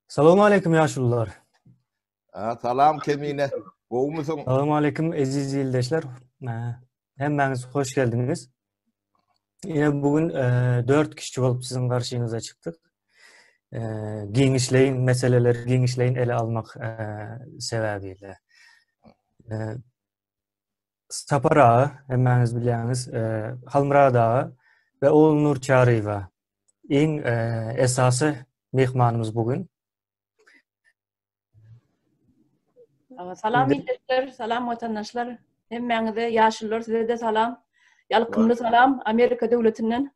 Salowmaleýkim ýaşulular. Ha, salam Kemine. Gowumysyň? Salowmaleýkim eziz ildeşler. Hemmäňiz hoş geldiňiz. Ine bu gün 4 kişi bolup siziň garşyňyza çykdyk. Giňişleýin meseleleri giňişleýin ele almak sebäbiyle. Sapar aga, hemmäňiz bilýäňiz, Halmyrat aga we Ogulnur Çaryýewa iň esasy myhmanymyz bu gün. Salam ildeşler, salam watandaşlar. Hemmäňize, ýaşulular size-de salam. Ýalkymly salam Amerika döwletinden.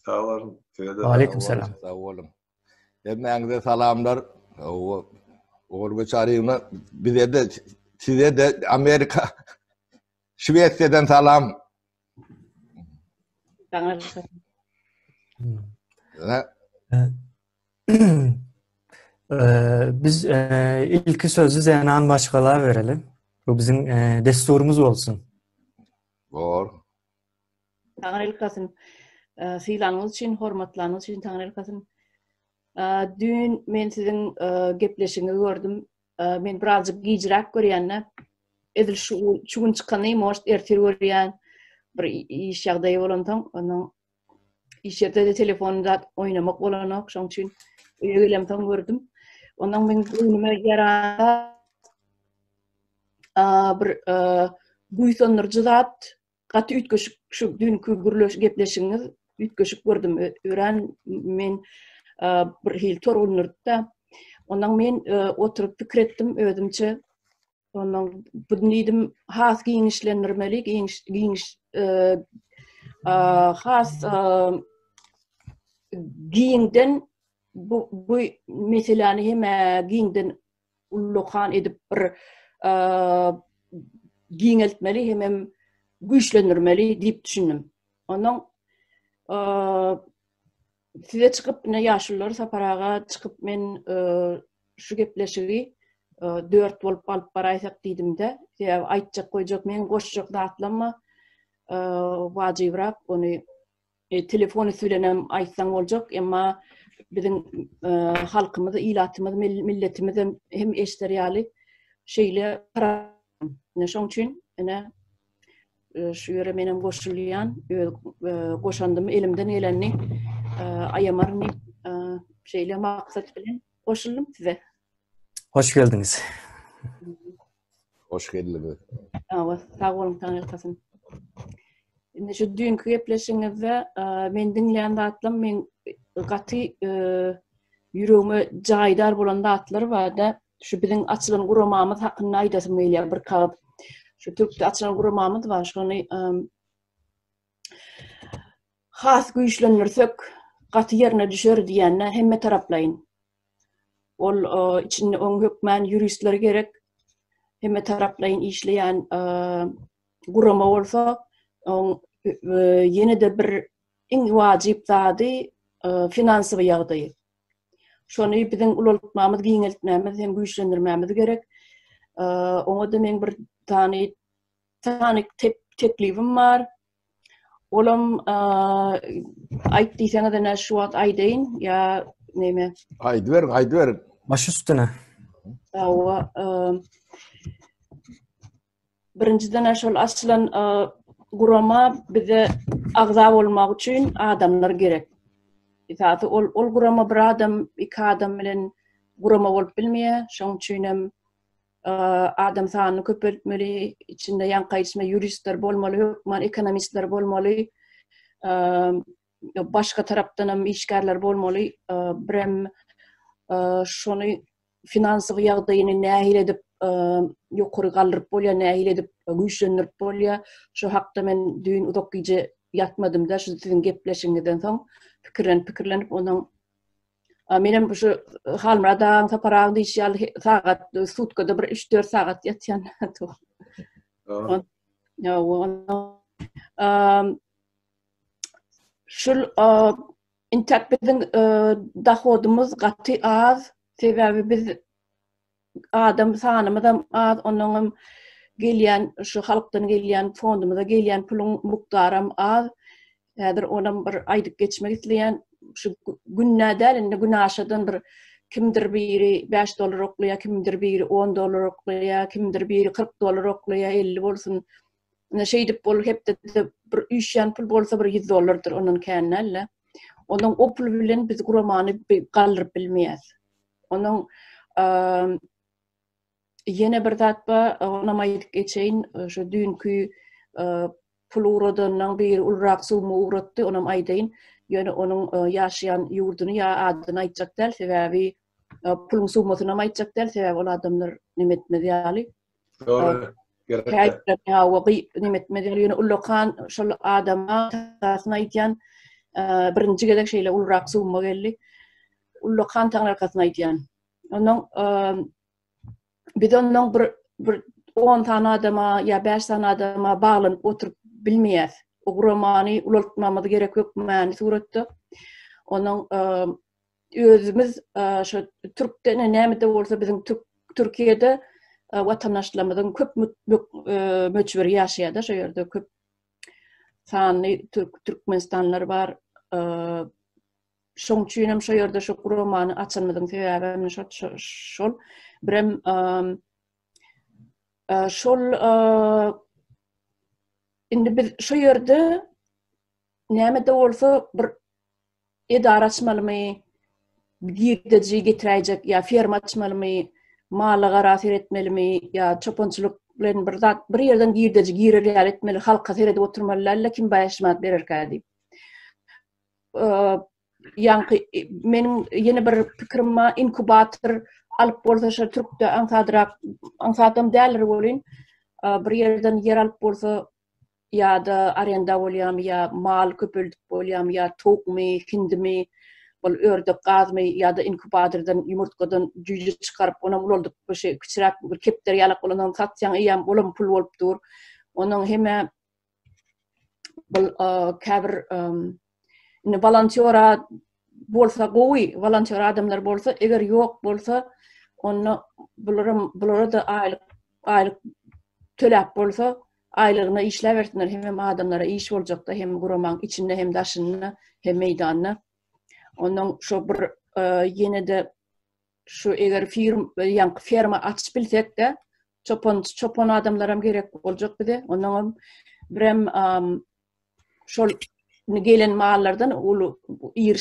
Sag boluň. Size-de. Aleýkum salam. Sag boluň. Hemmäňize salamlar. Hawa. Olga Çaryýewna bize-de, size-de Amerika, Şwesiýadan salam. Saňa. Biz ilki sözi zenan maşgala berelim. Bu biziň dessurymyz bolsun. Bor. Taňryýalkasyn. Sylanyňyz üçin, hormatlanyňyz üçin taňryýalkasyn. Düýn men siziň gepleşigiňizi gördüm. Men birazjyk gijräk görýän-de. Edil şu şu gün çykany, может, ertir görýän bir iş ýagdaýy bolansoň, onuň iş ýerde-de telefon zat oýnamak bolanok, şoň üçin öýe gelemsoň gördüm. Ondan men göwnüme ýaran bir buýsandyryjy zat Gaty üýtgeşik şu düýnki gürleş gepleşigiňiz üýtgeşik gördüm. Örän men bir hili tolgundyrdy-da. Ondan men oturyp pikir etdim özümçe. Ondan bu diýdim has giňişlendirmeli, giňiş giňiş has giňden bu bu meseläni hem giňden ullakan edip bir giňeltmeli hemem güýçlendirmeli diýip düşündim. Ondan size çykyp ine ýaşulular Sapar aga çykyp men şu gepleşigi dört bolup alyp baraýsak diýdimde, sebäbi aýtjak goýjak meň goşjak zatlamma wajybrak ony E, telefon üsti bilen hem aýtsaň boljak, emma biziň e, halkymyz, ilatymyz, milletimiz hem, hem eşder ýaly şeýle ine şoň üçin ine e, şu ýere menem goşulýan, öz goşandymy elimden gelenini aýamaryn diýip şeýle maksat bilen goşuldym size. Hoş geldiňiz. Hoş geldiňiz. Hawa, sag boluň, taňyrkasyn. Indi şu düýnki gepleşigiňizde e, men diňlän zatlarym men gaty e, ýüregime jaýdar bolan zatlar barda. Şu biziň açylan guramamyz hakynda aýdasym gelýär bir kagyz. Şu türkde açylan guramamyz bar, şony e, has güýçlendirsek gaty ýerine düşer diýende hemme taraplaýyn. Ol içinde oň hökmän ýuristler gerek. Hemme taraplaýyn işleýän gurama bolsa, oň ýene-de bir iň wajyp zady finansowy ýagdaýy. Şony biziň ulaltmamyz, giňeltmämiz hem güýçlendirmämiz gerek. Oňa-da meň bir sany sany teklibim bar. Olam aýt diýseňiz ene şu wagt aýdaýyn ýa neme? Aýdyberiň, aýdyberiň. Baş üstüne. Hawa, birinjiden şol açylan gurama bize agza bolmak üçin adamlar gerek. Esasy ol ol gurama bir adam, iki adam bilen gurama bolup bilmeýär. Şonuň üçin hem adam sanyny köpeltmeli, içinde ýaňky aýdyşyma ýuristler bolmaly, hökman ekonomistler bolmaly, başga tarapdan hem işgärler bolmaly. Birem şony finansowy ýagdaýyny nähili edip ýokary galdyryp bolýar, nähili edip güýçlendirip bolýar. Şu hakda men düýn uzak gije ýatmadym-da, şu siziň gepleşigiňizden soň pikirlenip-pikirlenip, onuň Menem şu Halmyrat agaň, Sapar agaň diýişi ýaly sagat, sutkada bir 3-4 sagat ýatýan. Şul intäk biziň dohodymyz gaty az, sebäbi biz adam sanymyzam az, onnoňam gelýän şu halkdan gelýän fondumyza gelýän puluň mukdaram az. Häzir onam bir aýdyp geçmek isleýän. Şu günä däl, indi günaşadan bir Kimdir biri 5 dollar oklaýar, kimdir biri 10 dollar oklaýar, kimdir biri 40 dollar oklaýar, 50 bolsun. Ine şeýdip bol hepdede bir üýşýän pul bolsa bir 100 dollardyr, ondan kän däl-de. Ondan o pul bilen biz guramany galdyryp bilmeýäs. Onuň ýene bir zat bar, onam aýdyp geçeýin. Şu düýnki pul ugradanlaň biri ulurak summa ugratdy, onam aýdaýyn. Ýöne onuň ýaşaýan ýurduny ýa adyny aýtjak däl, sebäbi puluň summasynam aýtjak däl, sebäbi ol adamlar neme etmez ýaly. Dogry. Gerek. Neme etmez ýaly, ýöne ullakan şol adama tasyny aýdýan, birinji gezek şeýle ulurak summa geldi. Ullakan taňryarkasyn aýdýan. Onuň biz ondan bir bir 10 sany adama ýa 5 sany adama baglanyp oturyp bilmeýäs. O guramany ulaltmamyz gerek hökmany suratda. Onuň özümiz şu türkde näme-de bolsa biziň türk Türkiýede watandaşlarymyzyň köp möçberi ýaşaýar-da şo ýerde köp sanly türk türkmenistanlylar bar. Şoň üçin hem şo ýerde şu guramany açanymyzyň sebäbi hem şo şol. Birem şol indi biz şo ýerde näme-de bolsa bir edara açmalymy, girdeji getiräýjek ýa ferma açmalymy, mala gara seretmelimi ýa çopançylyk bilen bir zat bir ýerden girdeji girer ýaly etmeli, halka seredip oturmaly däl-de kim bäş manat bererkä diýip. Ýaňky meniň ýene bir pikirim bar, inkubator alyp bolsa şo türkde aňsadrak, aňsadam däldir welin, bir ýerden ýer alyp bolsa ýa-da arenda bolýarmy ýa mal köpeldip bolýarmy ýa towukmy, hindimi, ol ördek gazmy ýa-da inkubatordan ýumurtgadan jüýje çykaryp onam ulaldyp bir şey kiçiräk bir kepderi ýalak bolanam satsaň eýýäm olam pul bolup dur. Onuň hemä Bul käbir indi wolontýora bolsa gowy, wolontýor adamlar bolsa, eger ýok bolsa, onda bularam bulara-da aýlyk aýlyk töläp bolsa, aýlygyna işläbersinler, hemem adamlara iş boljakda, hem guramaň içinde, hem daşynda, hem meýdanda. Ondan şo bir ýene-de şu eger firm ýaňky ferma açyp bilsek-de, çopan çopan adamlaram gerek boljak bize. Ondan birem şol gelen mallardan uly iri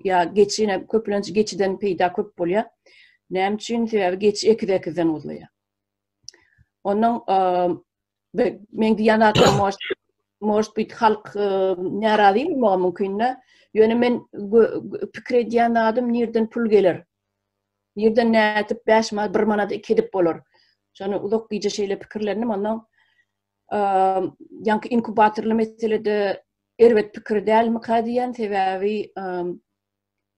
ýa geçine köplenç geçiden peýda köp bolýar. Näme üçin? Sebäbi geçi ekiz-ekizden guzlaýar. Ondan men diýen zatlarym может, может быть halk närazy bolmagy mümkin-de. Ýöne men pikir edýän zadym nirden pul geler? Nirden nädip 5 manat, 1 manat iki edip bolar? Şony uzak gije şeýle pikirlendim. Ondan ýaňky inkubatorly meselede erbet pikir dälmika diýen sebäbi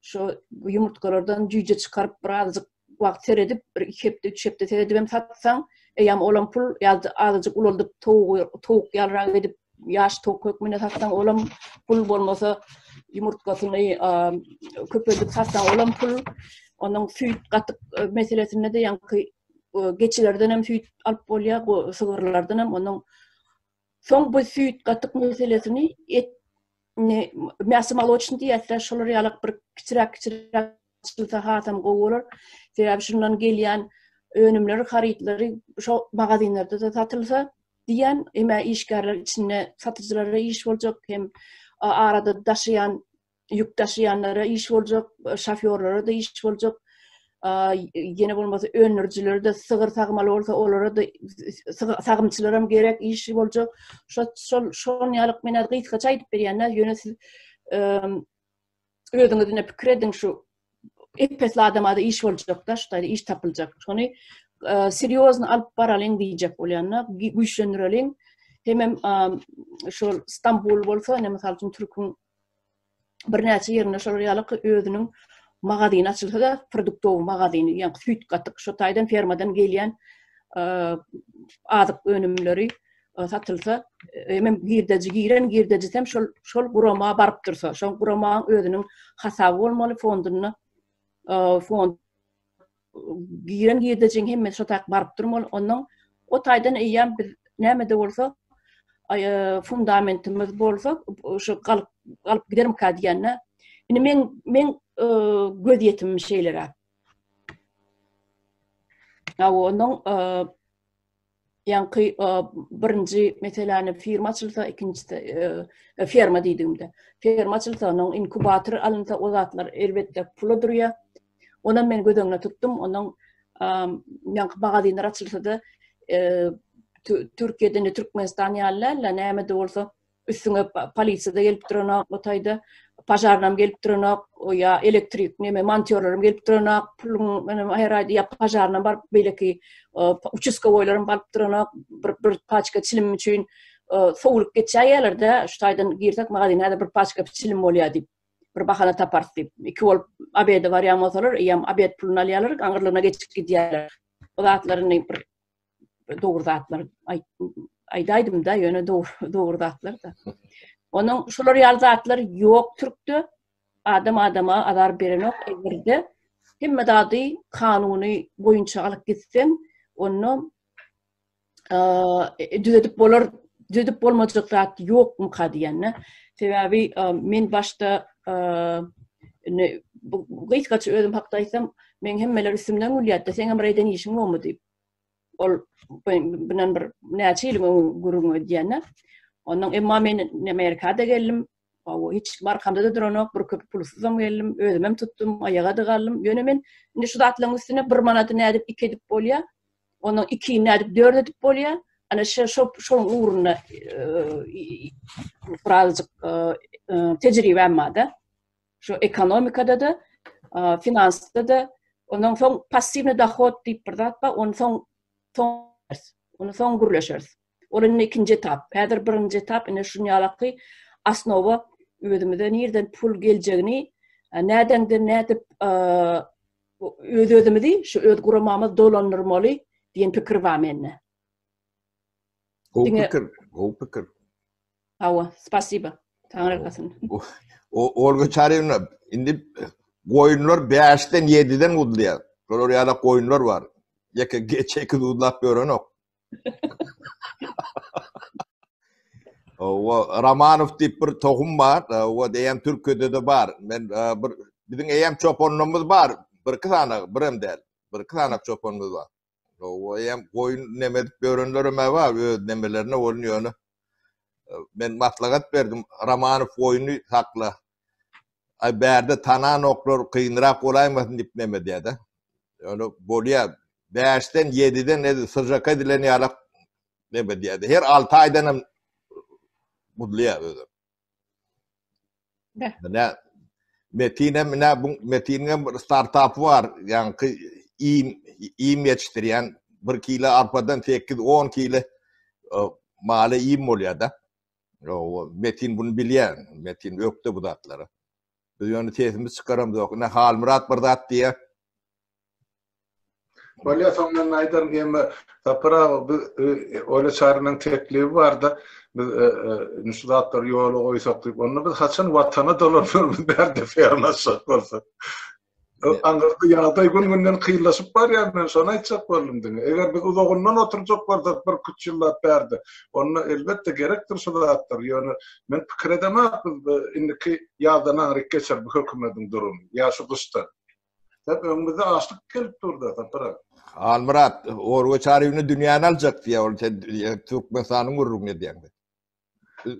Şo ýumurtgalardan jüýje çykaryp birazajyk wagt seredip, bir iki hepde, üç hepde seredibem satsaň, eýýäm olam pul, ýa-da azajyk ulaldyp towugy, towuk ýalyrak edip, ýaş towuk hökmünde satsaň olam pul, bolmasa ýumurtgasyny köpeldip satsaň olam pul. Onuň süýt gatyk meselesinde-de ýaňky geçilerden hem süýt alyp bolýar, sygyrlardan hem. Onuň soň bu süýt gatyk meselesini et ne мясо молочный diýýärler, şolar ýalak bir kiçiräk-kiçiräk açylsa hasam gowy bolar. Sebäbi şundan gelýän önümler, harytlary şo magazinlerde-de satylsa diýýän, hem-ä işgärler içinde satyjylara iş boljak, hem arada daşaýan, ýük daşaýanlara iş boljak, şofýorlara-da iş boljak. Ýene bolmasa öndürijilere-de sygyr sagmaly bolsa olara-da sagymçylaram gerek iş boljak. Şo şol şon ýalyk men häzir gysgaça aýdyp berýän-dä, ýöne siz özüňiz ine pikir ediň şu ep-esli adama-da iş boljak-da, şu taýda iş tapyljak. Şony serýozny alyp baralyň diýjek bolýan-da, güýçlendireliň. Hemem şol Stambul bolsa, ine mysal üçin türküň birnäçe ýerinde şolar ýaly özüniň magazyny açylsa-da, produktowy magazyny, ýagny süýt gatyk şo taýdan fermadan gelýän azyk önümleri satylsa, hemem girdeji giren girdejisem şol şol gurama baryp dursa, şol guramaň özüniň hasaby bolmaly fondunda fond giren girdejiň hemmesi şo taýak baryp durmaly. Ondan o taýdan eýýäm biz näme-de bolsa fundamentimiz bolsa, şu galyp galyp gidermika diýende. Indi meň meň gözýetimim şeýleräk. Hawa, onuň ýaňky birinji meseläni firma açylsa, ikinjisi ferma diýdigimde. Ferma açylsa, onuň inkubator alynsa, o zatlar elbetde pula durýar. Onam men göz öňüne tutdum. Onuň ýaňky magazinler açylsa-da, Türkiýede indi Türkmenistan ýaly däl-de, näme-de bolsa üstüňe polisiýa-da gelip duranok, o taýda pažarnam gelip duranok, o ýa elektrik neme montýorlaram gelip duranok, puluň her aýda ýa pažarnam baryp beýleki uçastkowoýlaram baryp duranok, bir bir paçka çilim üçin sowulyp geçäýýärler-de, şu taýdan girsek magazine häzir bir paçka çilim bolýar diýip, bir bahana taparys diýip. Iki bolup obede barýan bolsalar, eýýäm obed puluny alýarlar, aňyrlygyna geçip gidýärler. Bu zatlar indi bir dogry zatlar aýdaýdym-da, ýöne dogry dogry zatlar-da. Onuň şular ýaly zatlar ýok türkde. Adam adama azar berenok eger-de hemme zady kanuny boýunça alyp gitseň, onda düzedip bolar, düzedip bolmajak zat ýokmyka diýende. Sebäbi men başda indi bu gysgaça özüm hakda aýtsam, meň hemmeler üstümden gülýärdi, seňem bir eden işiň bormy diýip. Ol bilen bir näçe ýylyň öň gürrüň edýände. Ondan emma men Amerikada geldim. Hawa, hiç kim arkamda-da duranok, bir köpük pulsuzam geldim, özümem tutdum, aýaga-da galdym. Ýöne men indi şu zatlaryň üstüne bir manady nädip iki edip bolýar, ondan ikini nädip dört edip bolýar. Ana şo şo şoň ugrunda birazajyk tejribäm bar-da. Şu ekonomikada-da, finansda-da, ondan soň passiwnyý dohod diýip bir zat bar, ony soň soň ony soň gürleşeris. Ol indi ikinji etap. Häzir birinji etap ine şuny ýalaky osnowa özümize nirden pul geljegini, nädeňde nädip öz-özümizi şu öz guramamyz dolandyrmaly diýen pikir bar mende. Gowy pikir, gowy pikir. Hawa, spasiba. Taňryýalkasyn. Olga Çaryýewna, indi goýunlar 5-den 7-den guzlaýar. Şolar ýaly goýunlar bar. Ýeke geç 8 guzlap ýörenok. Owa, Romanow diýip bir tohum bar. Owa, eýýäm Türkiýede-de bar. Men e, bir biziň eýýäm çopanlarymyz bar. Bir-iki sany, birem däl. Bir-iki sany çopanymyz bar. Owa, eýýäm goýun neme edip ýörenlerem bar, öz nemelerine bolun ýöne. Men maslahat berdim, Romanow goýuny sakla. Aý bärde tananoklar kynrak bolaýmasyn diýip neme edýär-de. Ýöne bolýar. Bäşden, ýediden edil syžaka edilen ýalak neme edýär-de. Her alty aýdan hem guzlaýar özem. Ine Metin hem ine bu Metiniň hem bir startapy bar. Ýaňky iým iým ýetişdirýän 1 kilo arpadan 8-10 kilo e, mala iým bolýar-da. O Metin bunu bilýär. Metin ökde bu zatlara. Biz ýöne sesimizi çykaramzok. Ine Halmyrat bir zat diýýär. Bolýa soň men aýdaryn emme Sapar aga biz Olya Çarynyň teklibi barda biz indi şu zatlary ýola goýsak diýip onda biz haçan watana dolanarmyz bärde ferma açjak bolsak. Aňyrda ýagdaý gün günden kynlaşyp barýar men şony aýtjak boldum diňe. Eger biz uzagyndan oturjak bolsak bir küç ýyllap bärde onda elbetde gerekdir şu zatlar ýöne men pikir edemok biz indiki ýazdan aňryk geçer bu hökümediň durumy ýa şu gyşdan. Sen öňümizde açlyk gelip dur-da, Sapar aga. Halmyrat, Orga Çaryýewna dünýäni aljak diýýär, ol sen Türkmenistanyň gürrüňini edýäň.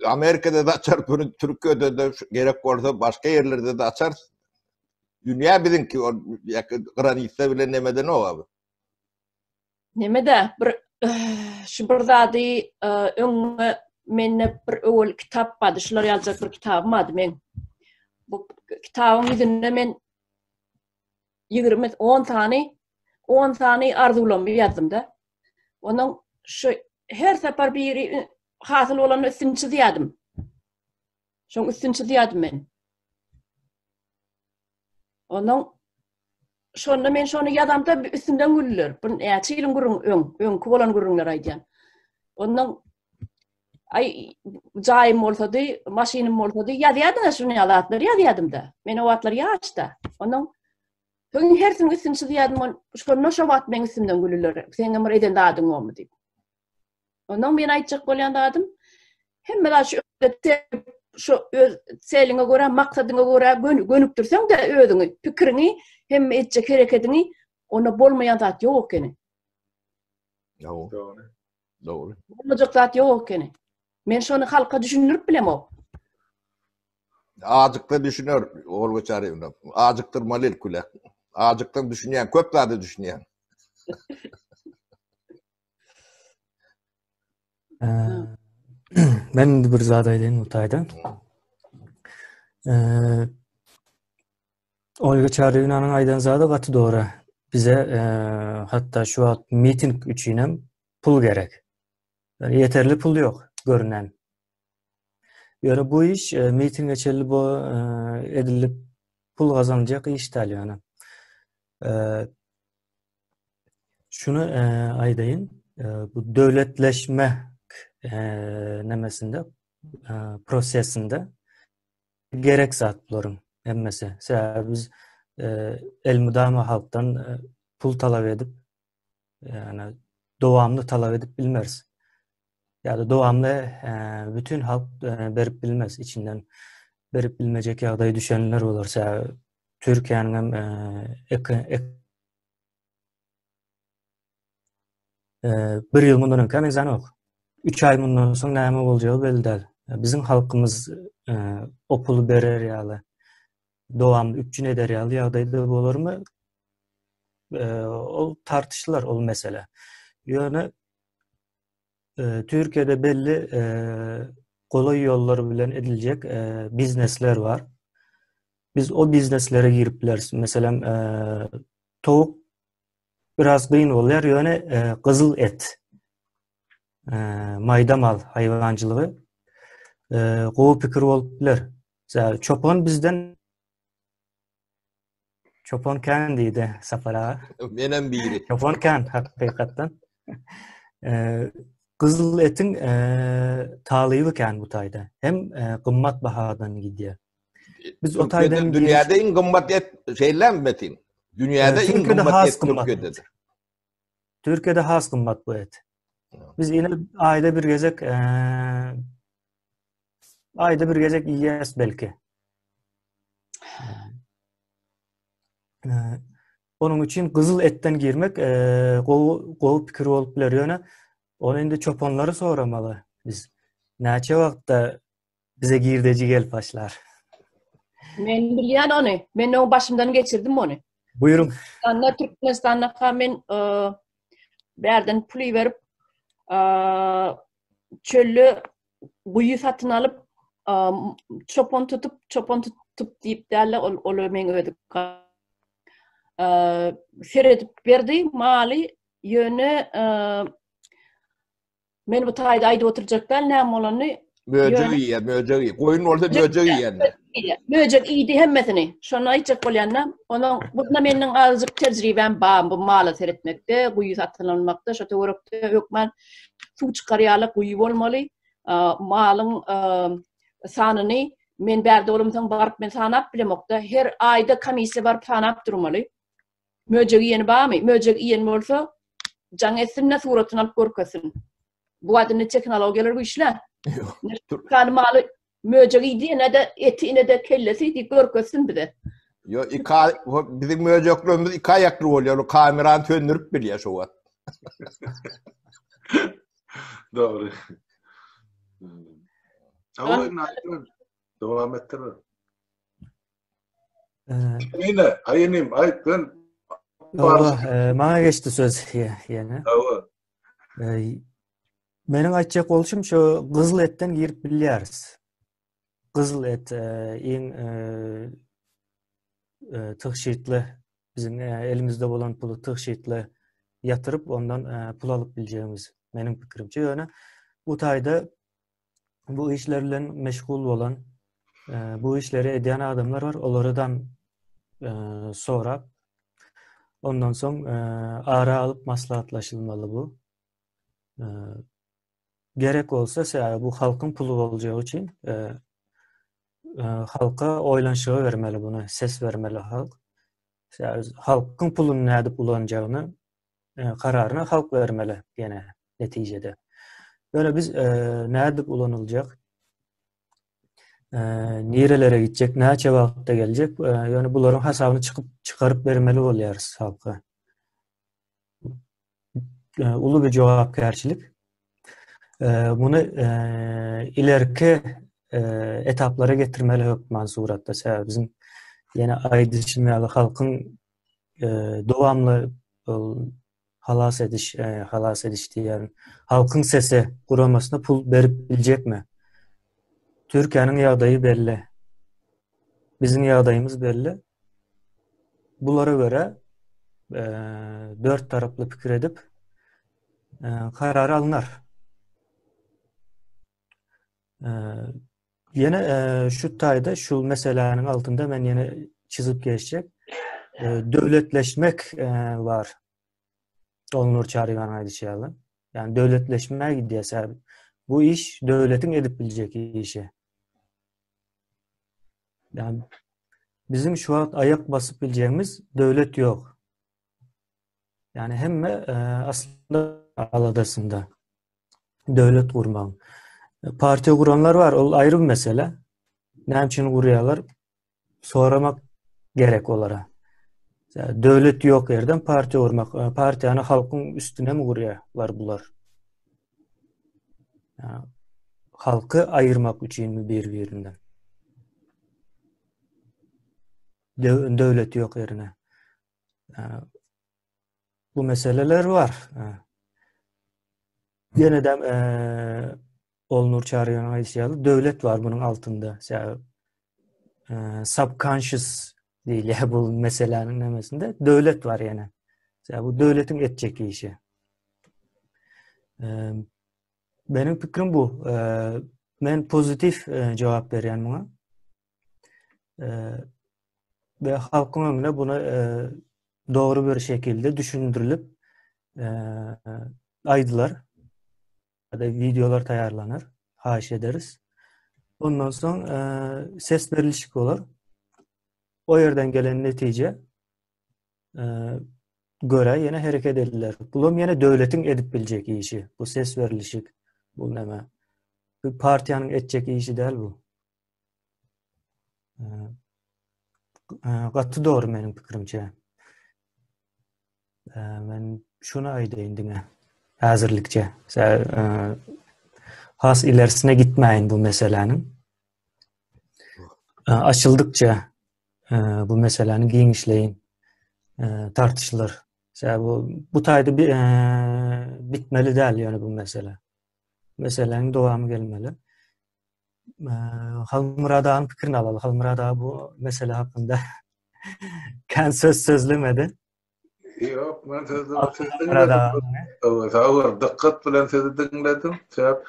Amerikada-da açarys, bunu Türkiýede-de gerek bolsa başga ýerlerde-de açarys. Dünýä biziňki, ol granitsa bilen nemeden o abi. Neme-de bir şu bir zady öňe mende bir öwel kitap bardy, şular ýalyjak bir kitabym bardy meň. Bu kitabyň ýüzünde men 20 10 sany 10 sany arzuwlarymy ýazdym-da. Onuň şu her sapar biri hasyl bolanda üstüni çyzýardym. Şoň üstüni çyzýardym men. Ondan şonda men şony ýazamda üstümden güldüler. Bu näçe ýylyň gürrüň öň, öňki bolan gürrüňleri aýdýan. Ondan aý jaýym bolsady, maşynym bolsady, ýazýardym-da şuny ýaly zatlary ýazýardym-da. Men o wagtlar ýaş-da. Ondan soň hersiniň üstüni çyzýardym. Şonda şo wagt meň üstümden güldüler. Seňem bir eden zadyň bormy diýip. Ondan men aýtjak bolýan zadym, hemme zat şu öňde. Şu öz seliňe görä, maksadyňa görä gönükdirseň-de özüňi, pikiriňi hem etjek hereketiňi, onda bolmaýan zat ýok ekeni. Dogry. Dogry. Bolmajak zat ýok ekeni. Men şony halka düşündirip bilemok. Ajykda düşüner, Olga Çaryýewna. Ajykdyrmaly ilk bile. Ajykdan düşünýän, köp zada düşünýän. Men indi bir zat aýdaýyn bu taýda. Olga Çaryýewnanyň aýdan zady gaty dogry. Bize hatda şu wagt miting üçin hem pul gerek. Ýeterli pul ýok görünen. Ýöne bu iş mitinge çenli bu edilip pul gazanyljak iş däl ýöne. Şuny aýdaýyn, bu döwletleşme nemesinde, prosesinde gerek zat bularyň hemmesi. Sebäbi biz elmydama halkdan pul talap edip, ýagny dowamly talap edip bilmeris. Ýa-da dowamly bütin halk berip bilmez, içinden berip bilmejek ýagdaýa düşenler bolar. Sebäbi Türkiýäniň hem bir ýyl mundan öňkä meňzänok. Üç aý mundan soň näme boljagy belli däl. Biziň halkymyz o puly berer ýaly, dowamly üpjün eder ýaly ýagdaýda bolarmy? Ol tartyşylar ol mesele. Ýöne Türkiýede belli golaý ýollar bilen ediljek biznesler bar. Biz o bizneslere girip bileris. Meselem, towuk biraz gyn bolýar, ýöne gyzyl et, maýda mal haýwançylygy gowy pikir bolup biler. Çopan bizden Çopan kän diýdi Sapar aga. Menem biri. Çopan kän hakykatdan. Gyzyl etiň talyby kän bu taýda. Hem gymmat bahadan gidýär. Biz o taýdan dünýäde iň gymmat et şeýlemi Metin? Dünýäde iň gymmat et Türkiýededir. Türkiýede has gymmat bu et. Biz ýene aýda bir gezek aýda bir gezek iýýäs belki. Onuň üçin gyzyl etden girmek gowy gowy pikir bolup biler. Ýöne ony indi çopanlary soramaly biz. Näçe wagtda bize girdeji gelip başlar? Men bilýän ony. Men oň başymdan geçirdim ony. Buýruň. Türkmenistanda Türkmenistanda men bärden pul iberip çölde guýy satyn alyp çopan tutup çopan tutup diýip däl ol ol meň özi seredip berdi maly ýöne Men bu taýda aýdyp oturjak däl näme bolanyny. Möjek iýýär, möjek iýýär. Goýun bolsa möjek iýýär. Möjek iýdi hemmesini. Şony aýtjak bolýan-da. Onuň bunda meniň azajyk tejribäm bar bu mala seretmekde, guýy satyn almakda, şo töwerekde hökman suw çykar ýaly guýy bolmaly. Malyň sanyny men bärde bolamsoň baryp men sanap bilemok-da. Her aýda komissiýa baryp sanap durmaly. Möjek iýeni barmy? Möjek iýen bolsa, jaň etsin-de suratyny alyp görkezsin. Bu wagt indi tehnologiýalar güýçli. Ýok. maly möjek iýdi, ine-de eti, ine-de kellesi diýip görkezsin bize. Ýok, iki biziň möjeklerimiz iki aýakly bolýar, ol kamerany söndürip bilýär şo wagt. Dogry. Hawa, dowam etdir. Ine, aýynym, aýt sen. Hawa, maňa geçdi söz ýene. Hawa. Meniň aýtjak bolşum şu gyzyl etden girip bilýäris. Gyzyl et iň tygşytly biziň elimizde bolan puly tygşytly ýatyryp ondan pul alyp biljegimiz meniň pikirimçe. Ýöne bu taýda bu işler bilen meşgul bolan, bu işleri edýän adamlar bar, olaradan sorap, ondan soň ara alyp maslahatlaşylmaly bu. Gerek bolsa, sebäbi bu halkyň puly boljagy üçin halka oýlanyşyga bermeli buny, ses bermeli halk. Sebäbi halkyň puluny nädip ulanjagyny kararyny halk bermeli ýene netijede. Ýöne biz nädip ulanyljak? Nirelere gitjek, näçe wagtda geljek, ýöne bularyň hasabyny çykyp çykaryp bermeli bolýarys halka. Uly bir jogapkärçilik. Muny ilerki etaplara getirmeli hökman suratda. Sebäbi biziň ýene aýdyşym ýaly halkyň dowamly halas ediş, halas ediş diýýärin. Halkyň sesi guramasyna pul berip biljekmi? Türkiýäniň ýagdaýy belli. Biziň ýagdaýymyz belli. Bulara görä dört taraply pikir edip karar alnar. Ýene şu taýda şu meseläniň altynda men ýene çyzyp geçjek. Döwletleşmek bar. Onur Çaryýewiň aýdyşy ýaly. Ýani döwletleşmä gidýär sebäbi bu iş döwletiň edip biljek işi. Ýani biziň şu wagt aýak basyp biljegimiz döwlet ýok. Ýani hemme aslynda aladasynda. Döwlet gurmagyň. Partiýa guranlar bar, ol aýry bir mesele. Näme üçin gurýarlar? Soramak gerek olara. Döwlet ýok ýerden partiýa gurmak, e, partiýany halkyň üstüne mi gurýarlar bular? Halky aýyrmak üçinmi bir-birinden? Döwlet ýok ýerine. Bu meseleler bar. Ýene de Olnur Çaryýewiň aýdyşy ýaly döwlet bar bunuň altynda. Sebäbi subconscious diýilýär bu meseläniň nämesinde döwlet bar ýene. Sebäbi bu döwletiň etjek işi. Meniň pikrim bu. Men pozitiw jogap berýän muňa. we halkyň öňüne bunu dogry bir şekilde düşündirilip aýdylar. Ya-da wideolar taýýarlanar. Haýyş ederis. Ondan soň ses berilişik bolar. O ýerden gelen netije görä ýene hereket ediler. Bulam ýene döwletiň edip biljek işi. Bu ses berilişik. Bu näme? Bu partiýanyň etjek işi däl bu. Gaty dogry meniň pikirimçe. Men şuny aýdaýyn diňe häzirlikçe. Has ilerisine gitmäýin bu meseläniň. Açyldykça bu meseläni giňişleýin tartyşylar. Sebäbi bu bu taýda bitmeli däl ýöne bu mesele. Meseläniň dowamy gelmeli. Halmyrat aganyň pikirini alaly. Halmyrat aga bu mesele hakynda kän söz sözlemedi. Ýok, men sözlemedim. Sag bol, dykgat bilen sizi diňledim. Sebäp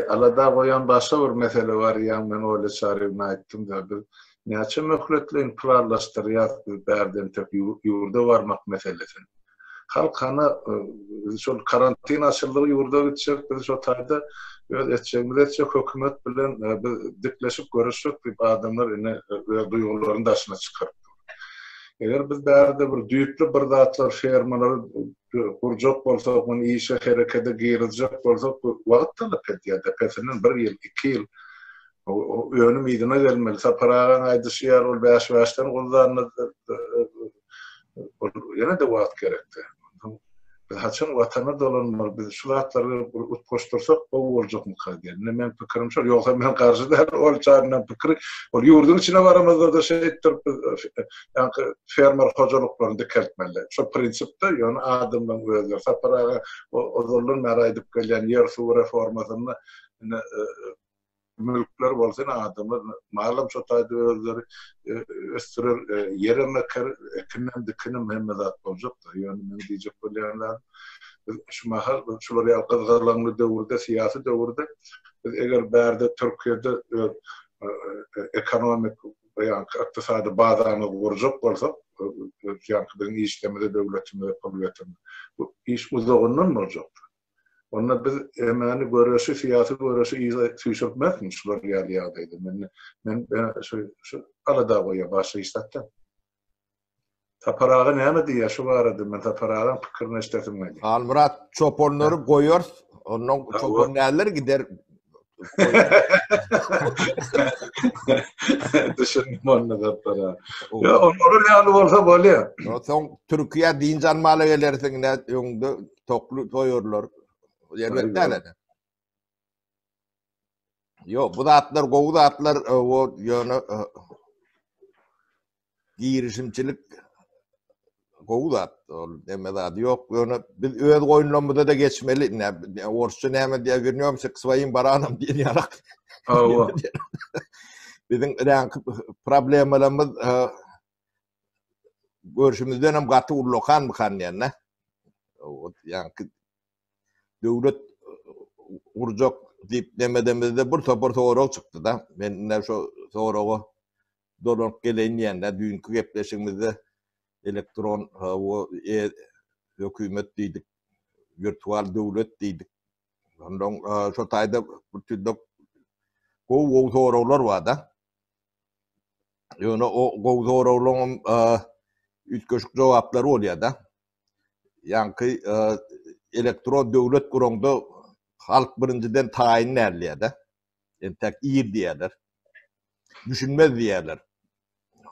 alada goýan başga bir mesele bar, ýaňy men Olýa Çaryýewna aýtdym-da, biz näçe möhletleýin planlaşdyrýas biz bärden tek ýurda barmak meselesini. Halk hana şol karantin açyldygy ýurda gitjek, biz şo taýda öz etjegimizi etjek, hökümet bilen biz dikleşip görüşjek diýip adamlar ine öz duýgularyny daşyna çykaryp dur. Eger biz bärde bir düýpli bir zatlar fermalary gurjak bolsak, muny işe herekede girizjek bolsak bu wagt talap edýär, depesinden bir ýyl, iki ýyl önüm yzyna gelmeli. Sapar agaň aýdyşy ýaly ol bäş-bäşden guldanda Ol ýene-de wagt gerekdi. Onsoň biz haçan watana dolanmaly, biz şu zatlary bir utgaşdyrsak gowy boljakmyka diýen. Indi meň pikirim şol. Ýogsa men garşy däl ol çarynyň pikiri. Ol ýurduň içine baramyzda-da şeýtdirip biz ýaňky fermer hojalyklaryny dikeltmeli. Şo prinsipde ýöne adamlaryň özleri. Sapar aga ozaldan bäri aýdyp gelýän ýer-suw reformasynda indi Mülkler bolsa ine adamlar malam şo taýda özleri ösdürer, ýerem eker, ekinem, dikinem hemme zat boljakda. Ýöne meň diýjek bolýan zadym biz şu mahal şular ýaly gyzgalaňly döwürde, syýasy döwürde biz eger bärde Türkiýede öz ekonomik ýaňky ykdysady bazamyzy gurjak bolsak, ýaňky biziň işlerimize döwletimize pul getirmek. Bu iş uzagyndan boljakdyr. Onda biz emani göreşi, syýasy göreşi yza süýşürtmezmi şular ýaly ýagdaýda? Men men şu şu alada goýýar başga hiç zat däl. Sapar aga näme diýýär şu barada? Men Sapar agaň pikirini eşidesim gelýär. Halmyrat çopanlary goýarys. Ondan çopan näler gider? Düşündim onda Sapar aga. Ýa olar ýaly bolsa bolýar. Soň Türkiýä dynç almaly gelersiň, nä öňde tokly soýarlar. Erbet däl ene. Ýok, bu zatlar gowy zatlar, o ýöne girişimçilik gowy zat. Ol neme zady ýok. Ýöne biz öz goýunlarymyza-da geçmeli. Nä, orsça näme diýýär, wernemся k svoim baranam diýen ýalak. Hawa. Biziň reňki problemalarymyz görşümizden hem gaty ullakanmykan diýende. Ýaňky döwlet gurjak diýip nemedemizde bir topar sorag çykdy-da. Men ine şo soraga dolanyp geleýin diýende düýnki gepleşigimizde elektron e hökümet diýdik, wirtual döwlet diýdik. Ondan şo taýda bir tüýdük gowy-gowy soraglar bar-da. Ýöne o gowy soraglaryň üýtgeşik jogaplary bolýar-da. Ýaňky elektron döwlet guraňda halk birinjiden taýyn däl diýýär-de. Entek ir diýýärler. Düşünmez diýýärler.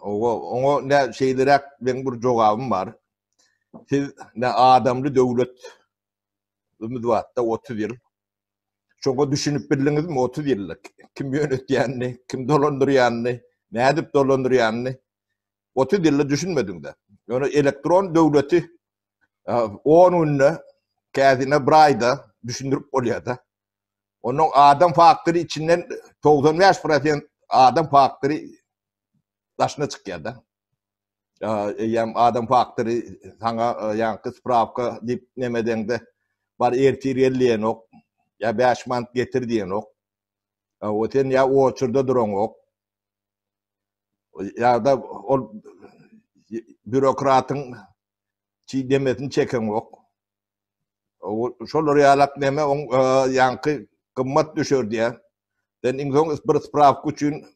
Oňa, oňa ne şeýleräk meň bir jogabym bar. Siz ne adamly döwlet ümid batda 30 ýyl. Şoňa düşünip bildiňizmi 30 ýylda kim ýönetýänini, kim dolandyrýanyny, nädip dolandyrýanyny 30 ýylda düşünmediňde. Ýöne elektron döwleti 10 günde, käsine bir aýda düşündirip bolýar-da. Onuň adam faktory içinden 95 prosent adam faktory daşyna çykýar-da. Eýýäm adam faktory saňa ýaňky sprawka diýip neme edeňde bar ertir gel diýenok, ýa 5 manat getir diýenok. O sen ýa oçurda duraňok. Ýa-da ol bürokratyň çi demesini çekeňok. Şolar ýalak neme oň ýaňky gymmat düşer diýä. Sen iň soň bir sprawka üçin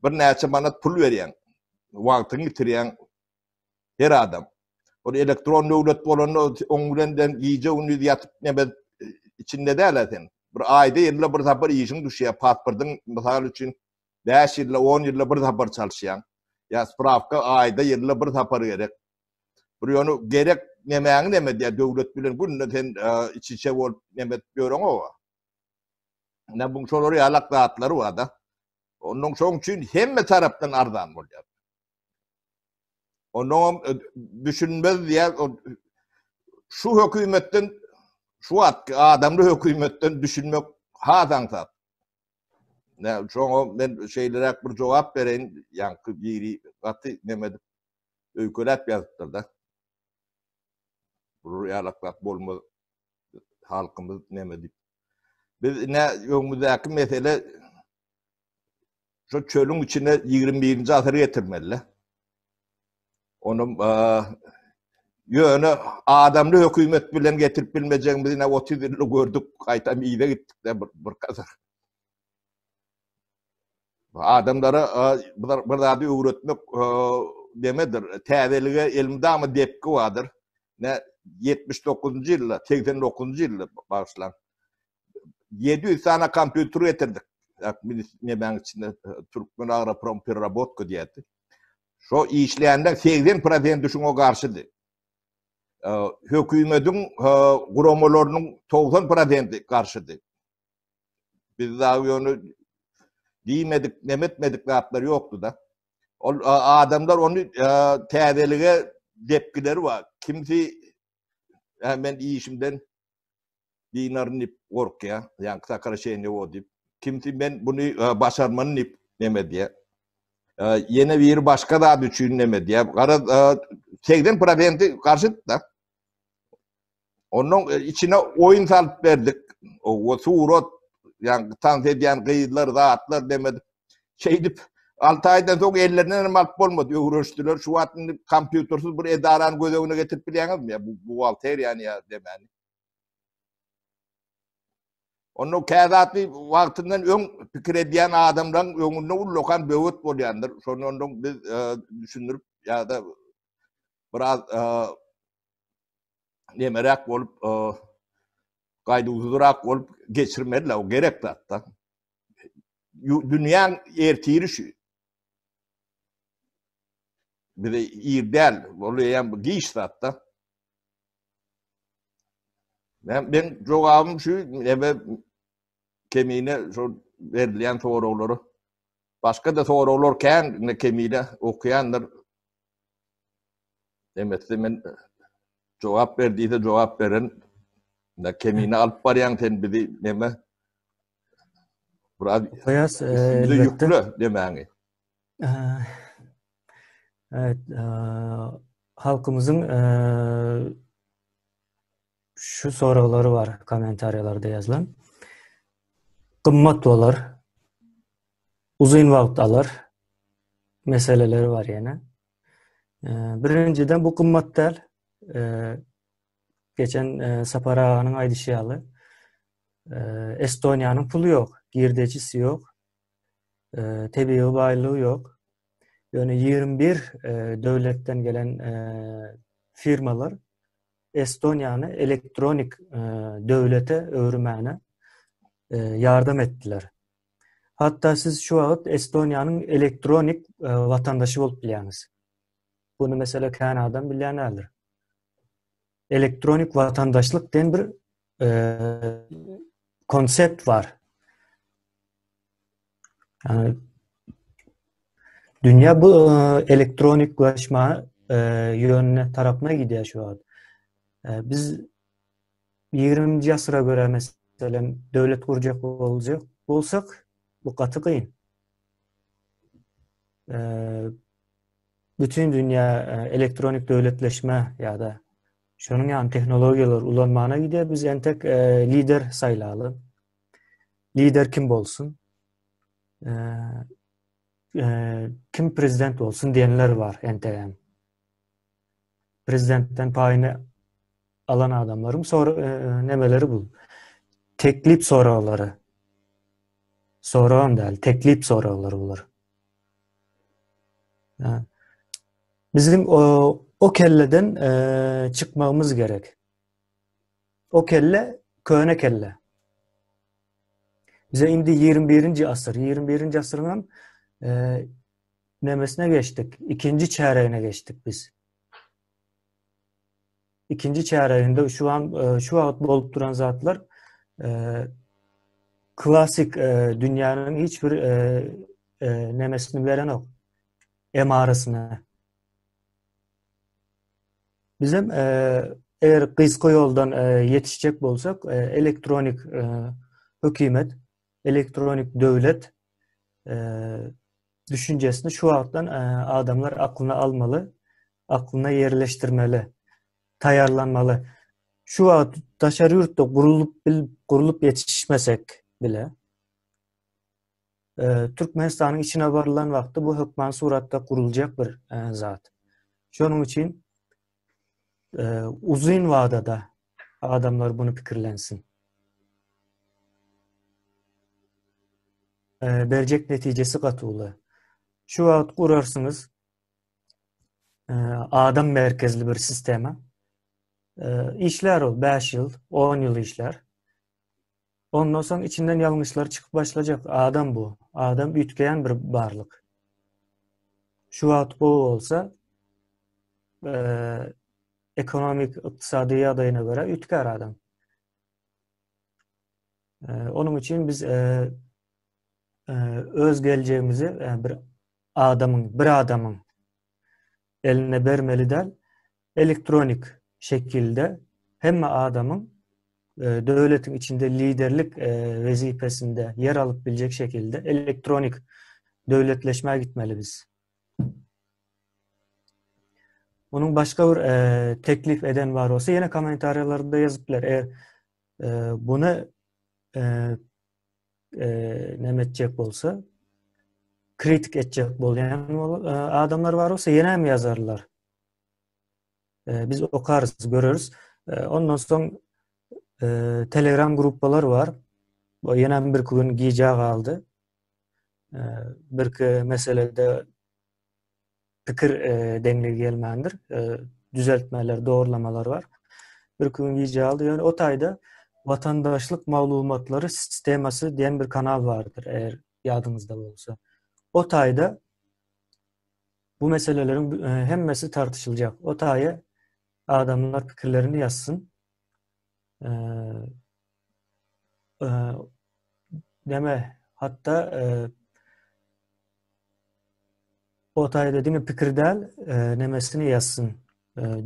birnäçe manat pul berýäň. Wagtyňy ýitirýäň her adam. Ol elektron döwlet bolanda oň bilen den gije gündiz ýatyp neme içinde däl-ä sen. Bir aýda ýylda bir sapar işiň düşýär, pasportyň mysal üçin 5 ýylda, 10 ýylda bir sapar çalyşýaň. Ýa sprawka aýda ýylda bir sapar gerek. Bir ýöne gerek nemäňi neme diýä döwlet bilen günde sen iç-içe bolup neme edip ýöreňoga. Ine bu şolar ýalak zatlary bar-da. Ondan şoň üçin hemme tarapdan arzan bolýar. Ondan e, düşünmez diýä şu hökümetden şu wagtky adamly hökümetden düşünmek has aňsat. Ne şoňa men şeýleräk bir jogap bereýin, ýaňky biri gaty neme edip öýkeläp ýazypdyr-da. Bular ýalak zat bolmaz. Halkymyz neme diýip. Biz ine öňümizdäki mesele şu çölüň içine 21-nji asyry getirmeli. Onuň ýöne adamly hökümet bilen getirip bilmejegimizi ine 30 ýylda gördük, gaýtam yza gitdik-de bir, bir kadar. Adamlara bir zady öwretmek demedir. Täzelige elmydama depgi bardyr. Ne 79-njy ýylda, 89-njy ýylda bagyşlaň. 700 sany kompýuter getirdik. Nemäň içinde Türkmen Agroprom Pererabotka diýerdi. Şo işleýänler 80 prosenti şuňa garşydy. Hökümetiň guramalarynyň 90 prosenti garşydy. Biz dagy ýöne diýmedik, nemetmedik zatlar ýokdy-da. Ol adamlar ony täzelige depgileri bar. Kimsi men işimden dynaryn diýip gorkýar, ýaňky sokraşeniýe bor diýip. Kimsi men buny başarman diýip neme edýär. Ýene biri başga zat üçin neme edýär. Garaz 80 prosenti garşy-da. Ondan e, içine oýun salyp berdik. O surat, ýa tans edýän gyzlar, zatlar demedi. Şeýdip 6 aýdan soň ellerinden hem alyp bolmady. Öwrenişdiler. Şu wagt indi kompýutersiz bir edarany göz öňüne getirip bilýäňizmi? Ýa bu buhgalteriýany ýa demäni. Onda käzatly wagtyndan öň pikir edýän adamlaryň öňünde ullakan böwet bolýandyr. Şondan ondan biz e, düşündirip ýa-da biraz e, nemeräk bolup, gaýduwsyzrak bolup geçirmeliler, o gerek zatda. Dünýäň ertiri şu. Bize ir däl, ol eýýäm giç zatda. Men ben jogabym şu, neme kemine şu berilýän soraglara. Başga-da soraglar kän, indi kemine okaýandyr. Demetse men jogap ber diýse jogap beren. Ne kemine alyp barýaň sen bizi neme? Biraz Okaýas, üstümize elbetde. ýükle demäňi. Evet, halkymyzyň şu soraglary bar kommentariýalarda ýazylan. Gymmat bolar. Uzyn wagt alar. Meseleleri bar ýene. Birinjiden bu gymmat däl. Geçen Sapar aganyň aýdyşy ýaly, Estoniýanyň puly ýok, girdejisi ýok. Tebigy baýlygy ýok. Ýöne 21 döwletden gelen firmalar Estoniýany elektronik döwlete öwürmäne ýardam etdiler. Hatda siz şu wagt Estoniýanyň elektronik watandaşy bolup bilýäňiz. Bunu mesela kän adam bilýän däldir. Elektronik watandaşlyk diýen bir konsept bar. Yani dünýä bu elektroniklaşma ýönüne tarapyna gidýär şu wagt. Biz 20-nji asyra görä meselem döwlet gurjak boljak bolsak, bu gaty kyn. Bütün dünýä elektronik döwletleşme ýa-da şonuň ýaly tehnologiýalary ulanmana gidýär. Biz entek lider saýlaly. Lider kim bolsun? Kim prezident bolsun diýenler bar entegem. Prezidentden paýyny alan adamlaryň sor nemeleri bu. Teklip soraglary. Soragam däl, teklip soraglary bular. Biziň o, o kelleden e, çykmagymyz gerek. O kelle köne kelle. Bize indi 21-nji asyr, 21-nji asyryň hem e, nemesine geçdik. Ikinji çäregine geçdik biz. Ikinji çäreginde şu an e, şu wagt bolup duran zatlar e, klasik e, dünýäniň hiç bir e, e, nemesini berenok. Emarasyny. Bizem e, eger gysga ýoldan e, ýetişjek bolsak, e, elektronik e, hökümet, elektronik döwlet e, düşünjesini şu wagtdan e, adamlar aklyna almaly, aklyna ýerleşdirmeli, taýýarlanmaly. Şu wagt daşary ýurtda gurulyp bil, gurulyp ýetişmesek bile, Türkmenistanyň içine barylan wagtda bu hökman suratda guruljak bir zat. Şonuň üçin uzyn wadada adamlar bunu pikirlensin. Berjek netijesi gaty uly. Şu wagt gurarsyňyz adam merkezli bir sistema. Işler ol 5 ýyl, 10 ýyl işler. Ondan soň içinden ýalňyşlar çykyp başlajak. Adam bu. Adam üýtgeýän bir barlyk. Şu wagt gowy bolsa, ekonomik, ykdysady ýagdaýyna görä üýtgär adam. Onuň üçin biz öz geljegimizi bir adamyň, bir adamyň eline bermeli däl. Elektronik şekilde hemme adamyň döwletiň içinde liderlik wezipesinde ýer alyp biljek şekilde elektronik döwletleşmä gitmeli biz. Munuň başga bir teklip eden bar bolsa ýene kommentariýalarda ýazyp biler. Eger buny näme etjek bolsa, kritik etjek bolýan adamlar bar bolsa ýene hem ýazarlar. Biz okarys, göreris. Ondan soň Telegram gruppalar bar. Bu ýene bir gün gijä galdy. Birki meselede pikir deňligi gelmändir. Düzeltmeler, dogrulamalar bar. Bir gün gijä galdy. Ýöne o taýda watandaşlyk maglumatlary sistemasy diýen bir kanal bardyr. Eger. Ýadyňyzda bolsa. O taýda bu meseleleriň hemmesi tartyşyljak. O taýa adamlar pikirlerini ýazsyn. Neme hatda o taýda diňe pikir däl, nemesini ýazsyn.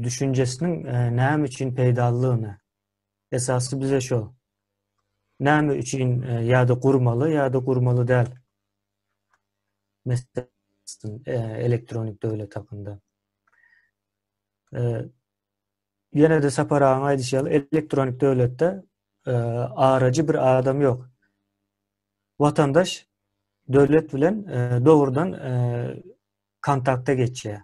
Düşünjesiniň näme üçin peýdalydygyny. Esasy bize şo. Näme üçin ýa-da gurmaly, ýa-da gurmaly däl. Meselem, elektronik döwlet hakynda. Ýene-de Sapar agaň aýdyşy ýaly, elektronik döwletde arajy bir adam ýok. Watandaş döwlet bilen dogrudan kontakta geçýär.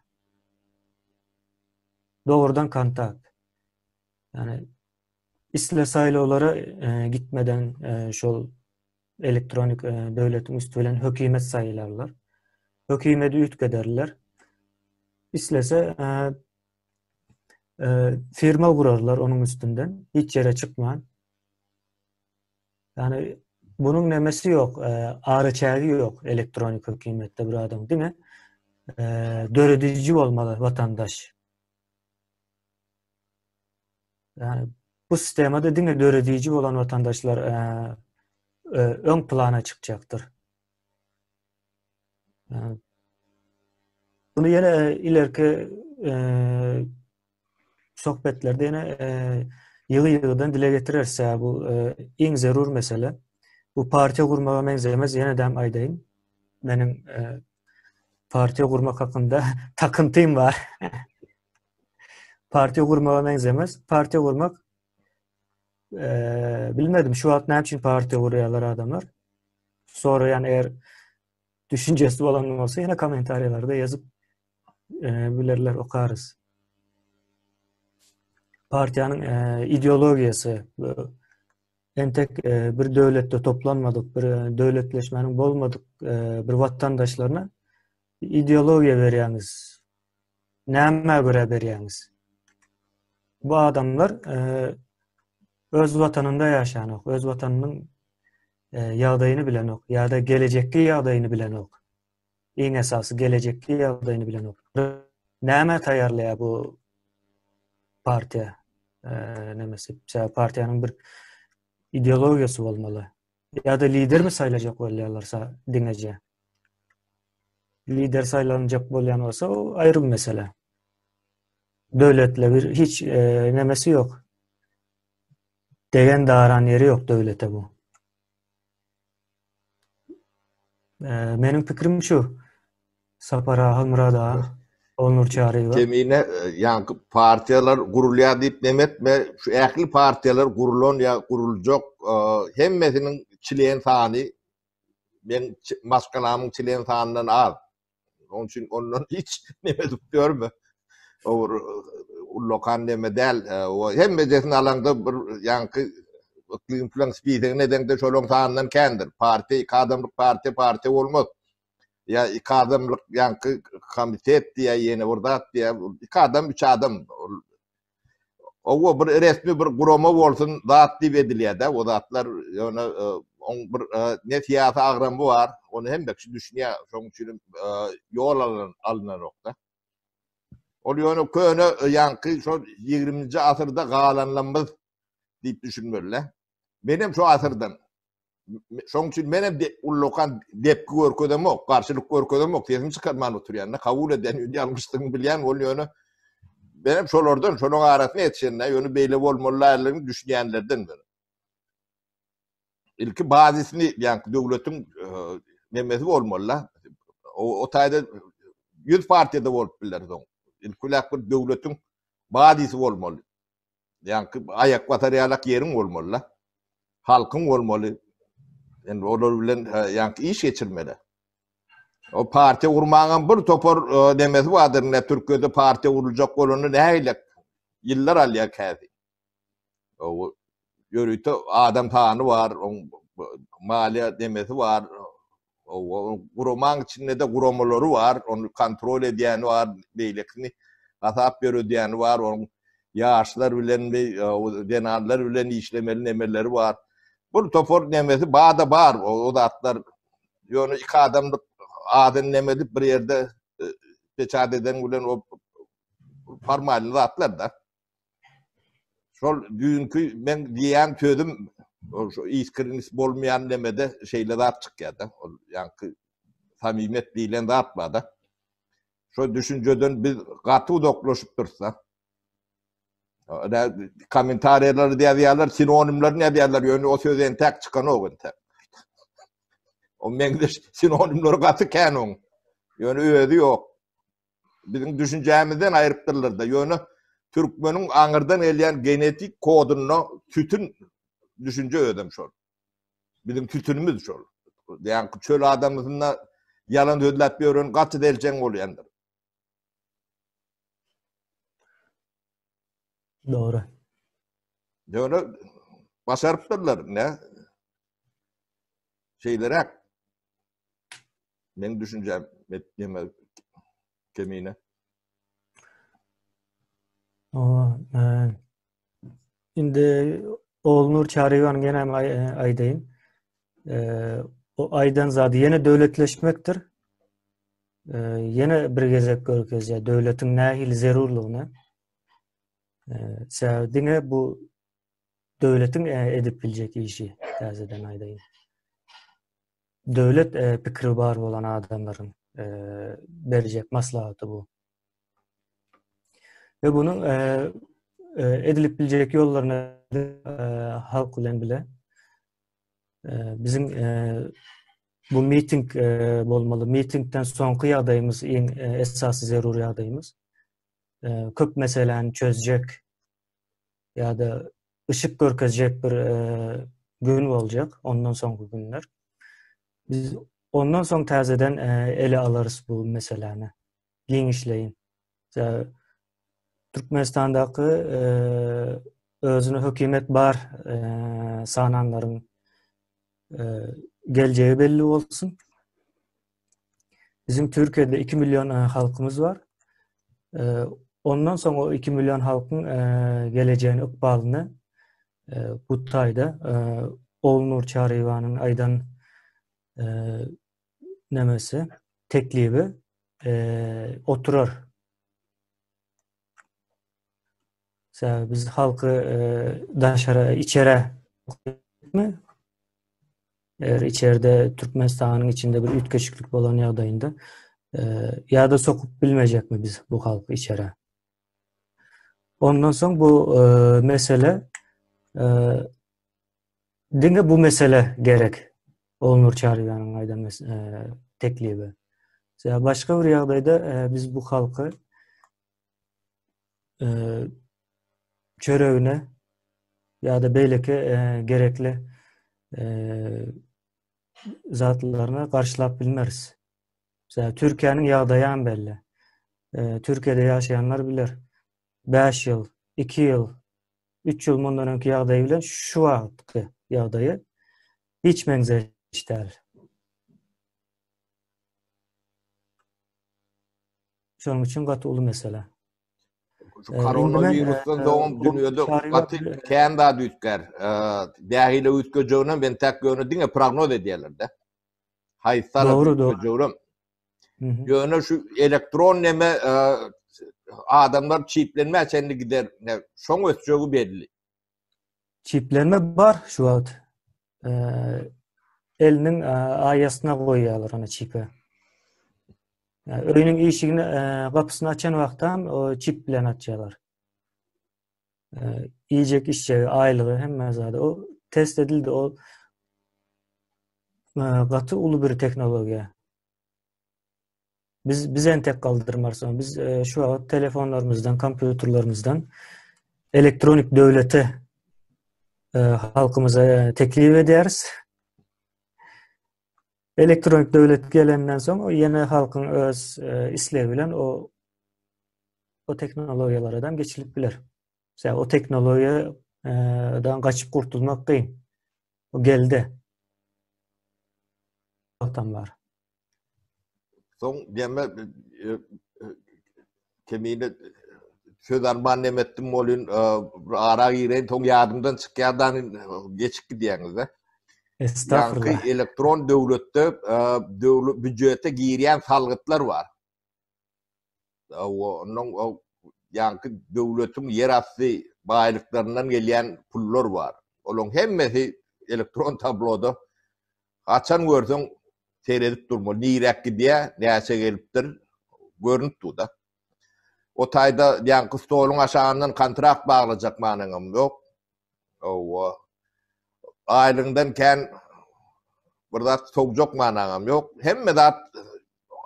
Dogrudan kontakt. Ýani isle saýlawlara gitmeden şol elektronik döwletiň üsti bilen hökümet saýlarlar. Hökümeti üýtgederler. Islese firma gurarlar onuň üstünden hiç ýere çykman. Ýani bunuň nemesi ýok, araçägi ýok elektronik hökümetde bir adam diňe dörediji bolmaly watandaş. Ýani bu sistemada diňe dörediji bolan watandaşlar öň plana çykjakdyr. Bunu ýene ilerki söhbetlerde ýene ýygy-ýygydan dile getireris. Bu iň zerur mesele. Bu partiýa gurmaga meňzemez, ýene däm aýdaýyn. Meniň partiýa gurmak hakynda takyntym bar. Partiýa gurmaga meňzemez. Partiýa gurmak bilmedim şu wagt näme üçin partiýa gurýarlar adamlar. Soraýan eger düşünjesi bolan bolsa ýene kommentariýalarda ýazyp bilerler okarys. Partiýanyň ideologiýasy entek bir döwletde toplanmadyk, bir döwletleşmäniň bolmadyk bir watandaşlaryna ideologiýa berýäňiz. Nämä görä berýäňiz? Bu adamlar öz watanynda ýaşanok, öz watanynyň ýagdaýyny bilenok ýa-da gelejekki ýagdaýyny bilenok. Iň esasy gelejekki ýagdaýyny bilenok. Nämä taýýarlaýar bu partiýa? Nemesi, partiýanyň bir ideologiýasy bolmaly. Ýa-da lidermi saýlajak bolýarlarsa diňeje. Lider saýlanjak bolýan bolsa o aýry bir mesele. Döwletle bir hiç e, nemesi ýok. Degen daran ýeri ýok döwlete bu. E, meniň pikirim şu. Sapar aga, Halmyrat aga, Ogulnur Çaryýewa. Kemine e, ýaňky partiýalar gurulýar diýip neme etme, şu ähli partiýalar gurulan ýa guruljak e, hemmesiniň çlen sany men maşgalamyň çlen sanyndan az. Onuň üçin ondan hiç neme edip ýörme. O bir ullakan neme däl. O hemmejesini alaňda bir ýaňky yklym filan spisegini edeňde şolaň sanyndan kändir. Partiýa, iki adamlyk partiýa, partiýa bolmaz. Ýa iki adamlyk ýaňky komitet diýä, ýene bir zat diýä. Iki adam, üç adam. Owa bir resmi bir gurama bolsun zat diýip edilýär-de o zatlar ýöne oň bir ne syýasy agramy bar, ony hemme kişi düşünýär, şonuň üçin ýol alan alynanok-da. Ol ýöne köne ýaňky şol ýigriminji asyrda galanlarymyz diýip düşünmeli-de. Menem şo asyrdan. Şoň üçin menem ullakan depgi görkezemok, garşylyk görkezemok, sesimi çykarman oturýan-da, kabul edýän, ýöne ýalňyşdygymy bilýän bol ýöne menem şolardan, şolaryň arasynda ýetişen-de, ýöne beýle bolmaly däldigini düşünýänlerden men. Ilki bazisini, ýaňky döwletiň nemesi bolmaly-da. O taýda 100 partiýada bolup biler soň. Ilki bilen bir döwletiň bazisi bolmaly. Ýaňky aýak basar ýalak ýeriň bolmaly-da. Halkyň bolmaly. Indi olar bilen ýaňky iş geçirmeli. O partiýa gurmagyň bir topar nemesi bardyr. Indi Türkiýede partiýa guruljak bolanda nähili ýyllar alýar käsi. O ýörite adam sany bar, oň maliýe nemesi bar. O guramaň içinde-de guramalary bar, ony kontrol edýäni bar, beýlekisini hasap ýöredýäni bar, onuň ýaşlar bilenmi, zenanlar bilen işlemeli nemeleri bar. Bir topar nemesi bada bar, o zatlar. Ýöne iki adamlyk adyny neme edip bir ýerde peçat eden bilen o formalny zatlar-da. Şol düýnki men diýýän sözüm şo iskrinis bolmaýan nemede şeýle zat çykýar-da. Ol ýaňky samimiýet diýlen zat bar-da. Şo düşünjeden biz gaty uzaklaşypdyrys-da. Kommentariýalary ýazýarlar, sinonimlerini ýazýarlar, ýöne o söz entäk çykanok entäk. O meňzeş sinonimleri gaty kän oň. Ýöne özi ýok. Biziň düşünjämizden aýrypdyrlar-da. Ýöne türkmeniň aňyrdan gelýän genetik kodunda sütün düşünje özem şol. Biziň sütünimiz şol. Ýaňky çöl adamysynda ýalan sözläp ýören gaty zeljeň bolýandyr. Dogry. Ýöne başarypdyrlar, ne? Şeýleräk. Meň düşünjäm neme kemine. Owa, indi Ogulnur Çaryýewanyň ýene hem aýdaýyn. O aýdan zady ýene döwletleşmekdir. Ýene bir gezek görkezýär döwletiň nähili zerurlygyny. Sebäbi diňe bu döwletiň edip biljek işi täzeden aýdaýyn. Döwlet pikiri bar bolan adamlaryň berjek maslahaty bu. We bunuň edilip biljek ýollaryny halk bilen bile biziň bu miting bolmaly. Mitingden soňky ýagdaýymyz iň esasy zerur ýagdaýymyz. Köp meseläni çözjek ýa-da yşyk görkezjek bir gün boljak ondan soňky günler. Biz ondan soň täzeden ele alarys bu meseläni giňişleýin. Türkmenistandaky özüne hökümet bar sananlaryň geljegi belli bolsun. Bizim Türkiýede 2 million halkymyz bar. Ondan soň o 2 million halkyň gelejegini, ykbalyny bu taýda Ogulnur Çaryýewanyň aýdan nemesi, teklibi oturar. Sebäbi biz halky daşara, içere mi? Eger içerde Türkmenistanyň içinde bir üýtgeşiklik bolan ýagdaýynda ýa-da sokup bilmejekmi biz bu halky içere? Ondan soň bu mesele diňe bu mesele gerek. Ogulnur Çaryýewanyň aýdan teklibi. Sebäbi başga bir ýagdaýda biz bu halky çöregine ýa-da beýleki gerekli zatlaryna garşylap bilmeris. Mesela Türkiýäniň ýagdaýy hem belli. Türkiýede ýaşaýanlar biler. 5 ýyl, 2 ýyl, 3 ýyl mundan öňki ýagdaýy bilen şu wagtky ýagdaýy hiç meňzeş däl. Şonuň üçin gaty uly mesele. Şu koronawirusdan soň dünýede gaty kän zat üýtgär. Nähili üýtgejegini men täk ýöne diňe prognoz edýärler-de. Haýsy tarap üýtgejeginem. Ýöne şu elektron neme adamlar çiplenmä çenli gider. Şoň ösjegi belli. Çiplenme bar şu wagt. Eliniň aýasyna goýýarlar ony çipe. Öýüniň işigini gapysyny açan wagtam o çip bilen açýarlar. Iýjek içjegi, aýlygy hemme zady. O test edildi. O gaty uly bir tehnologiýa. Biz biz entek galdyrmarys ony. Biz e, şu wagt telefonlarymyzdan, kompýuterlerimizden elektronik döwleti e, halkymyza e, teklip edýäris. Elektronik döwlet gelenden soň ýene halkyň öz e, islegi bilen o o tehnologiýalardan geçilip biler. Mesela o tehnologiýadan gaçyp kurtulmak kyn. O geldi. Wagtam bar. Soň deme kemine söz alman neme etdim bolyn bir ara gireýin soň ýadymdan çykýar da geçip gidýäňiz-de. Estagfurullah. Ýaňky elektron döwletde döwlet býujete girýän salgytlar bar. Ondan ýaňky döwletiň ýerasty baýlyklaryndan gelýän pullar bar. Olaryň hemmesi elektron tabloda haçan görseň seredip durmaly. Niräk gidýär, näçe gelipdir, görnüp dur-da. O taýda ýaňky stoluň aşagyndan kontrakt baglajak manyňam ýok. Hawa. Aýlygyňdan kän bir zat sowjak manaňam ýok. Hemme zat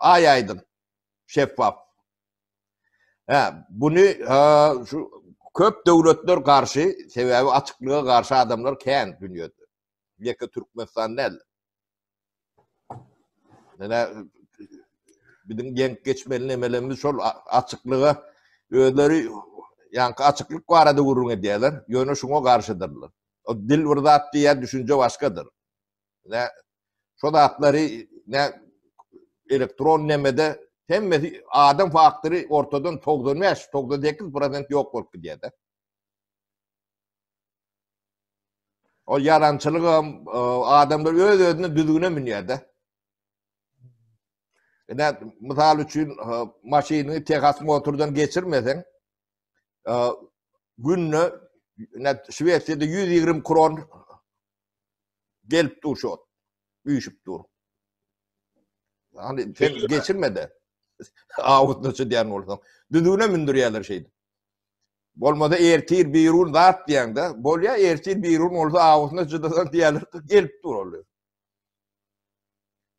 aý-aýdyň, şeffaf. Hä, buny şu köp döwletler garşy, sebäbi açyklyga garşy adamlar kän dünýede. Ýeke Türkmenistan däl. Menä biziň ýeňip geçmeli nemelerimiz şol açyklyga özleri ýaňky açyklyk barada gürrüň edýärler, ýöne şuňa garşydyrlar. O dil bir zat diýýär, düşünje başgadyr. Nä şo zatlary nä elektron nemede hemmesi adam faktory ortadan 95, 98 prosent ýok bolup gidýär-de. O ýalançylygam e, adamlar öz-özüne düzgüne münýär-de. Ine, mysal üçin, e, maşynyňy tehosmotrdan geçirmeseň, e, günde ine Şwesiýada 120 kron gelip dur şo. Üýşüp dur. Hani sen geçirme-de. Awutna çydýan bolsaň. Düzgüne mündürýärler şeýdip. Bolmasa ertir birun zat diýende, bolýa ertir birun bolsa awusyna çydasaň diýerler, gelip dur ol.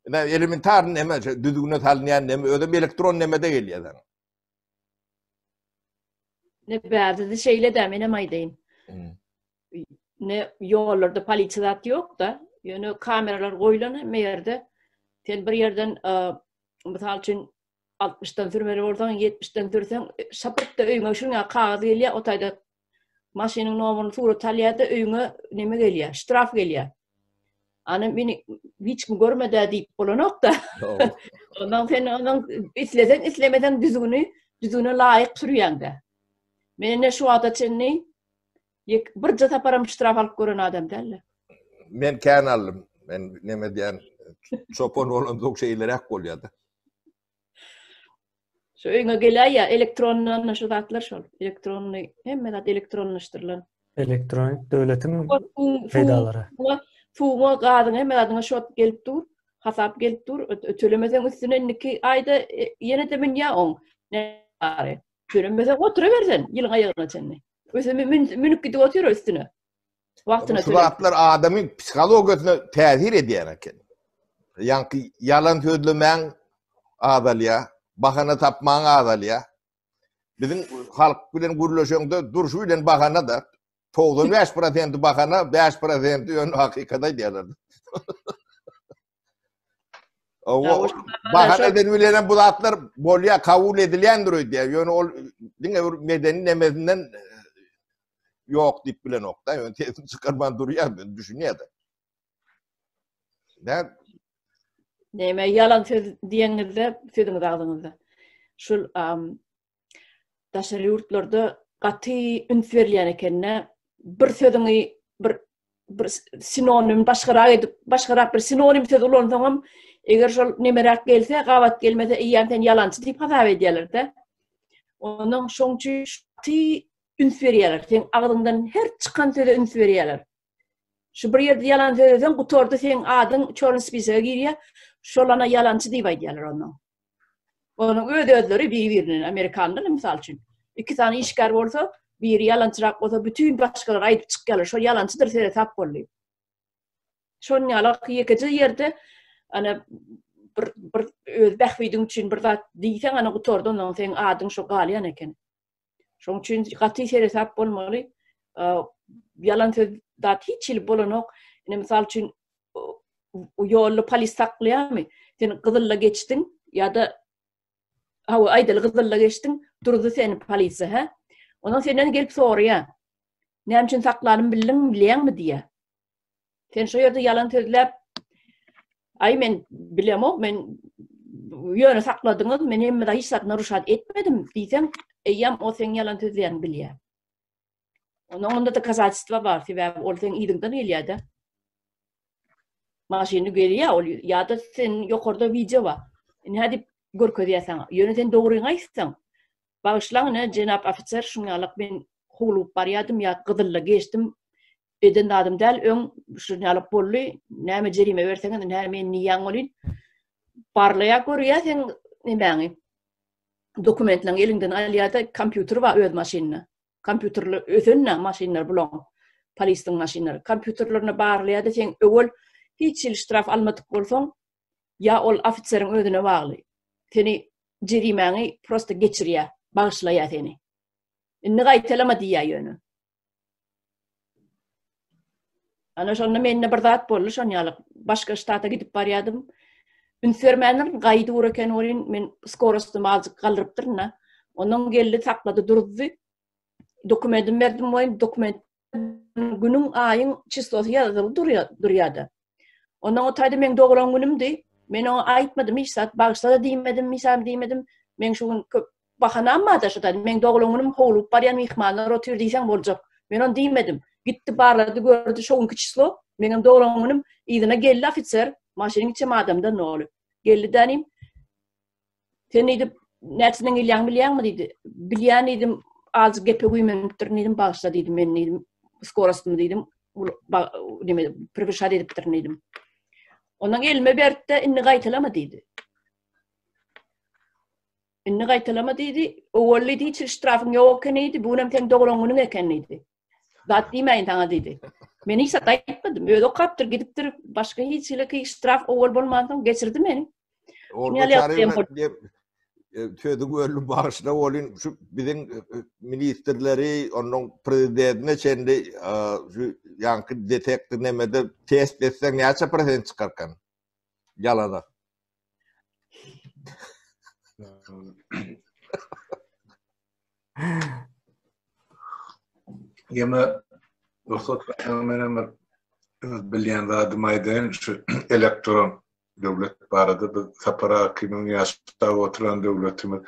Ine elementar neme, düzgüne salynýan neme, özem elektron nemede gelýär sana. Ne bärde-de şeýle-dä, menem aýdaýyn. Hmm. Ne ýollarda polisiýa zat ýok-da, ýöne kameralar goýlan hemme ýerde. Sen bir ýerden, mysal üçin, altmyşdan sürmeli bolsaň, ýetmişden sürseň, şapyrt-da öýüňe şuň ýaly kagyz gelýär, o taýda maşynyň nomerini surat alýar-da, öýüňe neme gelýär, ştraf gelýär. Ana meni hiç kim görmedi diýip bolanok-da. Ondan sen ondan isleseň, islemeseň düzgüni, düzgüne laýyk sürýäň-de. Men ine şu wagta çenli ýek birje saparam ştraf alyp gören adam däl-de. Men kän aldym. Men neme diýen, çopan bolansoň şeýleräk bolýar-da. Şu öýüňe geläýýär, elektrondan şu zatlar şol. Elektronny, hemme zat elektronlaşdyrylan. Elektronik döwletiň peýdalary. Suwuňa, gazyňa, hemme zadyňa şot gelip dur, hasap gelip dur. Tölemeseň üstüne indiki aýda e, ýene-de münýär oň. Bary. Tölemeseň oturyber sen ýylyň aýagyna çenli. Ösemi münüp gidip otyr üstüne. Wagtyna Şu zatlar adamyň psihologiýasyna täsir edýän eken. Ýaňky ýalan sözlemäň azalýar, bahana tapmaň azalýar. Biziň halk bilen gürleşeňde durşy bilen bahana-da. 95 prosenti bahana, 5 prosenti ýöne hakykat aýdýarlar. Owa, bahana eden bilenem bu zatlar bolýar, kabul edilýändir öýdýär. Ýöne ol diňe bir medeni nemesinden ýok diýip bilenok-da. Ýöne sesini çykarman durýar, düşünýär-de. Näme? Näme ýalan söz diýeňizde, sözüňiz agzyňyzda. Şul daşary ýurtlarda gaty üns berilýän ekende bir sözüňi bir bir sinonim başgarak edip başgarak bir sinonim söz ulansaňam eger şol nemeräk gelse gabat gelmese eýýäm sen ýalançy diýip hasap edýärler-de. Ondan şoň üçin gaty üns berýärler. Seň agzyňdan her çykan söze üns berýärler. Şu bir ýerde ýalan sözleseň gutardy seň adyň çorny spisoga girýär. Şol ana ýalançy diýip aýdýarlar ondan. Onuň öz-özleri bir-birinden amerikanlar mysal üçin. Iki sany işgär bolsa, biri ýalançyrak bolsa bütin başgalar aýdyp çykýarlar. Şol ýalançydyr seresap bol diýip. Şonuň ýaly ýekeje ýerde ana bir bir öz bähbidiň üçin bir zat diýseň ana gutardy ondan seň adyň şo galýan eken. Şonuň üçin gaty seresap bolmaly. Ýalan söz zat hiç hili bolanok. Ine mysal üçin ýolda polis saklaýarmy? Sen gyzylla geçdiň ýa-da hawa aýdaly gyzylla geçdiň, durdy seni polisiýa, hä? Ondan senden gelip soraýar. Näme üçin saklanymy bildiňmi, bilýäňmi diýýär. Sen şo ýerde ýalan sözläp, aý men bilemok, men ýöne sakladyňyz, men hemme zat hiç zat naruşat etmedim diýseň, eýýäm o seň ýalan sözleýäniňi bilýär. Onuň onda dokazatelstwo bar, sebäbi ol seň yzyňdan gelýär-de. Maşyny gelýär ol ýa-da sen ýokarda wideo bar. Ine diýip görkezýär saňa. Ýöne sen dogryňy aýtsaň, bagyşlaň ine jenap ofiser şuň ýalak men howlugyp barýadym ýa gyzylda geçdim eden zadym däl öň şuň ýalak boldy näme jerime berseňiz ine men diýýän welin barlaýar görýär seň nemäňi dokumentleňi eliňden alýar-da kompýuter bar öz maşynynda. Kompýuterler ösen-dä maşynlar bulaň. Polisiň maşynlary. Kompýuterlerine barlaýar-da seň öwel hiç hili ştraf almadyk bolsaň, ýa ol ofiseriň özüne bagly. Seni jerimäňi prosta geçirýär, bagyşlaýar seni. Indi gaýtalama diýýär ýöne. Ana şonda mende bir zat boldy şon ýaly. Başga ştata gidip barýadym. Üns bermändirin, gaý dur eken welin men skorostymy azjyk galdyrypdyryn-da. Ondan geldi, saklady, duruzdy. Dokumentimi berdim welin, dokument günüň, aýyň çislosy ýazyly durýar, durýardy. Ondan o taýda meň doglan günümdi. Men oňa aýtmadym hiç zat, bagyşla-da diýmedim, hiç zat diýmedim. Meň şu gün köp bahanam bar-da şu taýda. Meň doglan günüm howlugyp barýan myhmanlar otyr diýseň boljak. Men ony diýmedim. Gitdi barlady gördi şo günki çislo. Meňem doglan günüm. Yzyna geldi ofiser. Maşynyň içem adamdan doly. Geldi dänim. Sen diýdi, näçeden gelýäňi bilýäňmi diýdi. Bilýän diýdim, azajyk gepe güýmenipdirin diýdim, bagyşla diýdim, men diýdim, skorostymy diýdim, neme prewişat edipdirin diýdim. Ondan elime berdi-de, indi gaýtalama diýdi. Indi gaýtalama diýdi. Owal diýdi, hiç ştrafyň ýok eken diýdi, bu günem seň doglan günüň eken diýdi. Zat diýmäýin saňa diýdi. Men hiç zat aýtmadym. Özi okapdyr, gidipdir. Başga hiç hili ştraf owal bolmansoň geçirdi meni. Sözüň böldüm bagyşla bolyn şu biziň e, e, ministrleri onuň prezidentine çenli e, şu ýaňky detektor nemede test etseň näçe prosent çykarkan? Ýalana. Ýene rugsat menem bir öz bilýän zadymy aýdaýyn, şu elektron döwlet barada biz Sapar Akymyň ýaşap oturan döwletimiz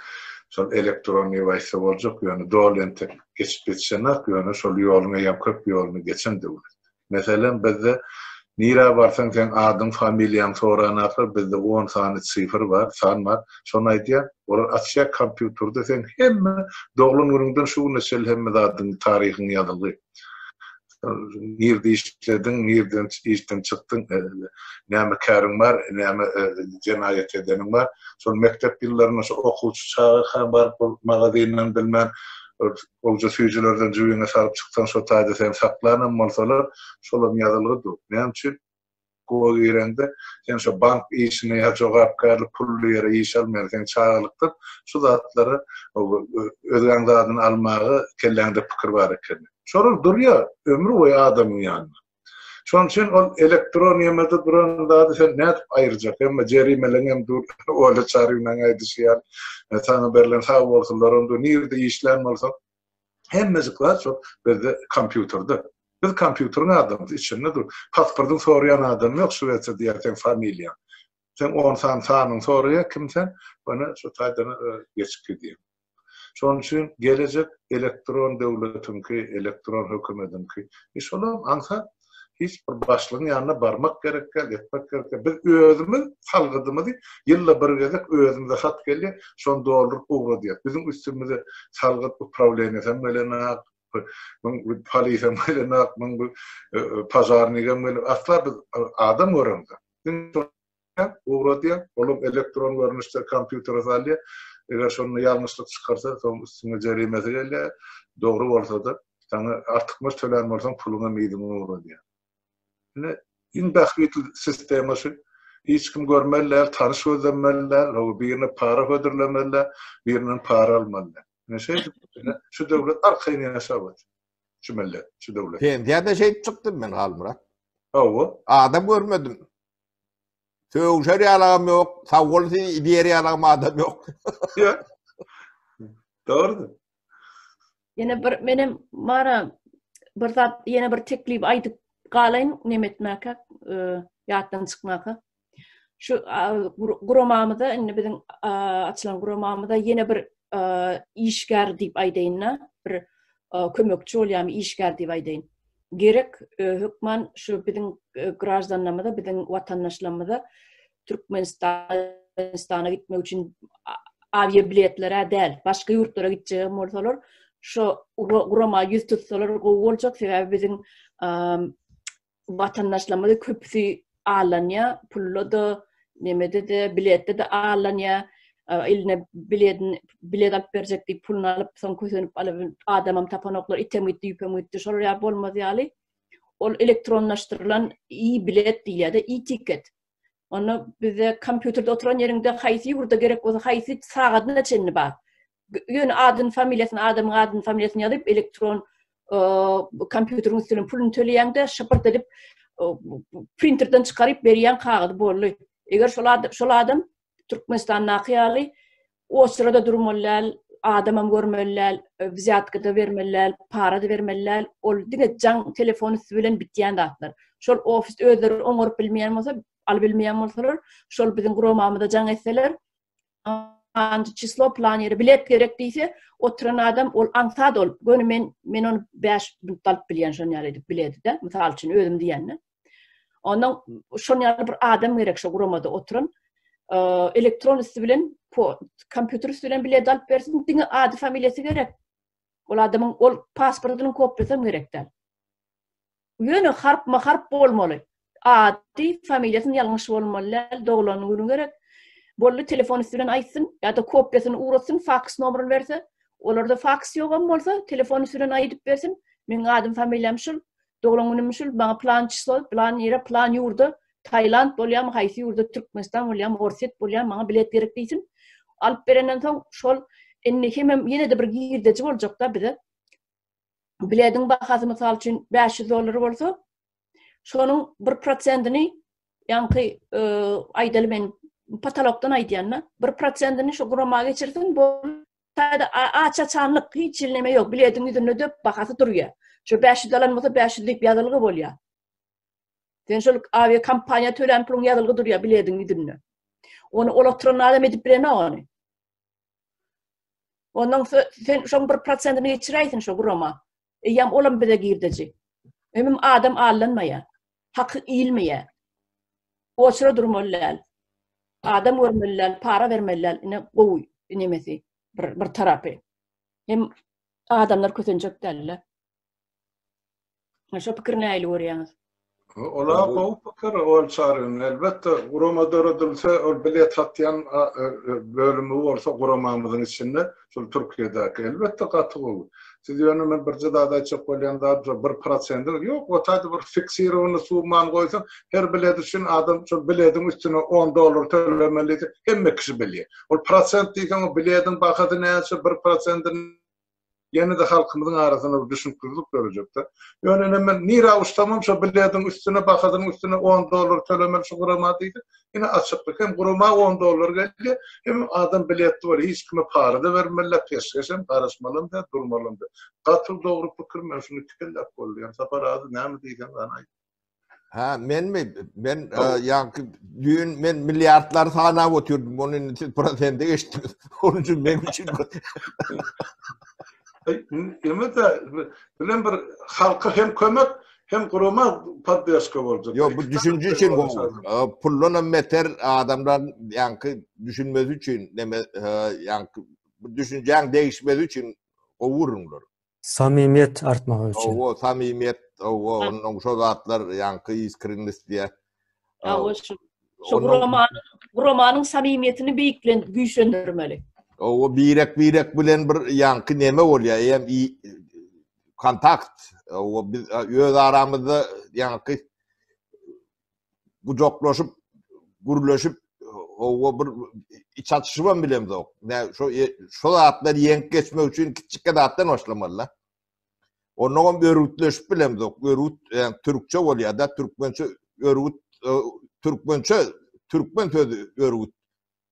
şol elektron diýip aýtsa boljak, ýöne doly entek geçip ýetişenak, ýöne şol ýoluň eýýäm köp ýoluny geçen döwlet. Meselem, bizde nirä barsaň seň adyň, familiýaň soranaklar, bizde on sany sifr bar, san bar, şony aýdýar, olar açýar kompýuterde seň hemme doglan günüňden şu güne çenli hemme zadyň, taryhyň ýazylgy. Nirde işlediň, nirden işden çykdyň, näme käriň bar, näme jenaýat edeniň bar. Şol mekdep ýyllarynda şu okuwçy çagakaň baryp ol magazinden bilmän Olja süýjülerden jübiňe salyp çyksaň şo taýda seni saklanam bolsalar, şolam ýazylgy dur. Näme üçin? Gowa gireňde sen şo bank işine ýa jogapkärli pully ýere iş almaýaň. Seň çagalykdan şu zatlara özgäň zadyny almaga kelläňde pikir bar ekeni. Şolar durýar ömür boýy adamyň ýanynda. Şonuň üçin ol elektron ýemede duran zady sen nädip aýyrjak? Hemme jerimeleň hem dur, Ola Çarynaň aýdyşy ýaly, saňa berlen sag bolsunlaram dur, nirede işlän bolsaň, hemmejik zat şol bizde kompýuterde. Biz kompýuteriň adamsy, içinde dur. Pasportyň soraýan adam ýok, Şwesiýada ýa seň familiýaň. Seň on sany sanyňy soraýar, kim sen? Ýöne şo taýdan geçip gidýäň. Şonuň üçin gelejek elektron döwletiňki, elektron hökümediňki. E şolam aňsat. Hiç bir başlygyň ýanyna barmak gerek däl, etmek gerek däl. Biz özümiz salgydymyzy ýylda bir gezek özümize hat gelýär, şony dolduryp ugradýas. Biziň üstümize salgyt uprawleniýasam gelenok, müň polisem gelenok, müň požarnigem gelip, asla biz adam göremzok. Diňe ugradýar, olam elektron görnüşde kompýutere salýar. Eger şonda ýalňyşlyk çykarsa, soň üstüňe jerimesi gelýär. Dogry bolsa-da, saňa artykmaç tölän bolsaň, puluňam yzyňa ugradýar. Ine, iň bähbitli sistema şu. Hiç kim görmeli däl, tanyş gözlemeli däl, hawa, birine para hödürlemeli däl, birinden para almaly däl. Ine şeýdip, ine, şu döwlet arkaýyn ýaşap otyr. Şu millet, şu döwlet. Pensiýada şeýdip çykdym men Halmyrat. Hawa. Adam görmedim. Sögüşer ýalagam ýok, sag bol diýer ýalagam adam ýok. Ýok. Dogrudyr. Ýene bir menem bara bir zat ýene bir teklip aýdyp galaýyn neme etmäkä, e, ýatdan çykmaka. Şu guramamyza indi biziň açylan guramamyza ýene bir işgär diýip aýdaýyn-da, bir kömekçi bolýarmy işgär diýip aýdaýyn. Gerek hökman şu biziň graždanlarymyza, biziň watandaşlarymyza Türkmenistana gitmek üçin awiabiletler-ä däl, başga ýurtlara gitjegem bolsalar, şu gurama ýüz tutsalar gowy boljak, sebäbi biziň watandaşlarymyzy köpüsi allanýar, pulda-da, nemede-de, biletde-de allanýar. Eline biledini, bilet alyp berjek diýip puluny alyp, soň kösenip alyp, adamam tapanoklar, item gitdi, ýüpem gitdi. Şolar ýaly bolmaz ýaly, ol elektronlaşdyrylan e-bilet diýilýär-de, e-ticket. Onda bizde kompýuterde oturan ýeriňde haýsy ýurda gerek bolsa, haýsy sagadyna çenli bar. Ýöne adyny, familiýasyny, adamyň adyny, familiýasyny ýazyp, elektron kompýuteriň üstünden puluny töleýäň-de, şypyrt edip printerden çykaryp berýäň kagyzy boldy. Eger şol adam, şol adam Türkmenistandaky ýaly oçurada durmaly däl, adamam görmeli däl, wzýatka-da bermeli däl, para-da bermeli däl. Ol diňe jaň, telefon üsti bilen bitýän zatlar. Şol ofis özleri oňaryp bilmeýän bolsa, alyp bilmeýän bolsalar, şol biziň guramamyza jaň etseler, Anji çislo plan ýeri bilet gerek diýse, oturan adam ol aňsat ol. Göni men men ony 5 minutda alyp bilýän şon ýaly edip biledi-de. Mysal üçin özüm diýende. Ondan şon ýaly bir adam gerek şo guramada oturan. Elektron üsti bilen kompýuter üsti bilen bilet alyp bersin, diňe ady familiýasy gerek. Ol adamyň ol pasportynyň kopiýasy hem gerek däl. Ýöne harpma-harp bolmaly. Ady, familiýasyny ýalňyş bolmaly däl, doglan güni gerek. Boldy, telefon üsti bilen aýtsyn ýa-da kopiýasyny ugratsyn, faks nomeryny berse. Olarda faks ýogam bolsa, telefon üsti bilen aýdyp bersin. Meň adym, familiýam şul, doglan günüm şul, maňa plan çyslo, plan ýere, plan ýurda, Tailand bolýarmy, haýsy ýurda, Türkmenistan bolýarmy, Orsýet bolýarmy, maňa bilet gerek diýsin. Alyp berenden soň şol indi hemem ýene-de bir girdeji boljakda bize. Bilediň bahasy mysal üçin 500 dollar bolsa, şonuň bir prosentini ýaňky e, aýdaly men patolokdan aýdýan-da, bir prosentini şu gurama geçirsin, bu taýda aç-açanlyk hiç hili neme ýok. Bilediň ýüzünde de bahasy durýar. Şu 500 alan bolsa 500 diýip ýazylgy bolýar. Sen şol awiakompaniýa tölän puluň ýazylgy durýar bilediň ýüzünde. Ony ol oturan adam edip bilenok ony. Ondan sen şoň bir prosentini geçiräýsin şo gurama. Eýýäm olam bize girdeji. Hemem adam aldanmaýar. Haky iýilmeýär. Oçura durmaly däl. Adam görmeli däl, para bermeli däl. Ine gowy nemesi bir, bir tarapy. Hem adamlar kösenjek däl-le. Şo pikiri nähili görýäňiz? Ola gowy pikir ol Çaryň. Elbetde gurama döredilse, ol bilet satýan bölümi bolsa guramamyzyň içinde, şol Türkiýedäki. Elbetde gaty gowy. Siz ýöne men birje zat aýtjak bolýan zat şo bir prosenti ýok, o taýda bir fiksirowanyý summany goýsaň, her bilet üçin adam şol bilediň üstüne on dollar tölemeli diýse, hemme kişi bilýär. Ol prosent diýseň, o bilediň bahasy näçe, bir prosentini Ýene-de halkymyzyň arasynda bir düşnüksizlik dörejekde. Ýöne ine men nirä uçsamam şo bilediň üstüne bahasynyň üstüne on dollar tölemeli şu gurama diýse, ine açyklyk hem gurama on dollar gelýär, hem adam biletli bolýar. Hiç kime para-da bermeliler, peşgeşem, garaşmalam däl, durmalam däl. Gaty dogry pikir men şuny ikiläp goldaýan. Sapar aga näme diýseň gany aýt. Ha, menmi? Men ýaňky düýn men milliardlary sanap otyrdym. Ony indi siz prosente geçdiňiz. Onuň üçin meň üçin Ýa-da bilen bir halka hem kömek, hem gurama poddeşka boljak. Ýok, bu düşünje üçin gowy. Puldan hem beter adamlar ýaňky düşünmesi üçin, neme ýaňky bu düşünjäň degişmesi üçin gowy gürrüňler. Samimiýet artmagy üçin. Hawa, samimiýet, hawa, onnoň şo zatlar ýaňky iskrennost diýýär. Hawa, şu şu guramanyň guramanyň samimiýetini beýiklen güýçlendirmeli. Hawa, birek-birek bilen bir ýaňky neme bolýar, eýem kontakt. Hawa, biz öz aramyzda ýaňky gujaklaşyp, gürleşip, hawa bir iç açyşybam bilemzok. Nä şo e, şo zatlary ýeňip geçmek üçin kiçjikge zatdan başlamaly-da. Onnoňam örgütleşip bilemzok. Örgüt, ýa türkçe bolýar-da, türkmençe örgüt, e, türkmençe türkmen sözi örgüt.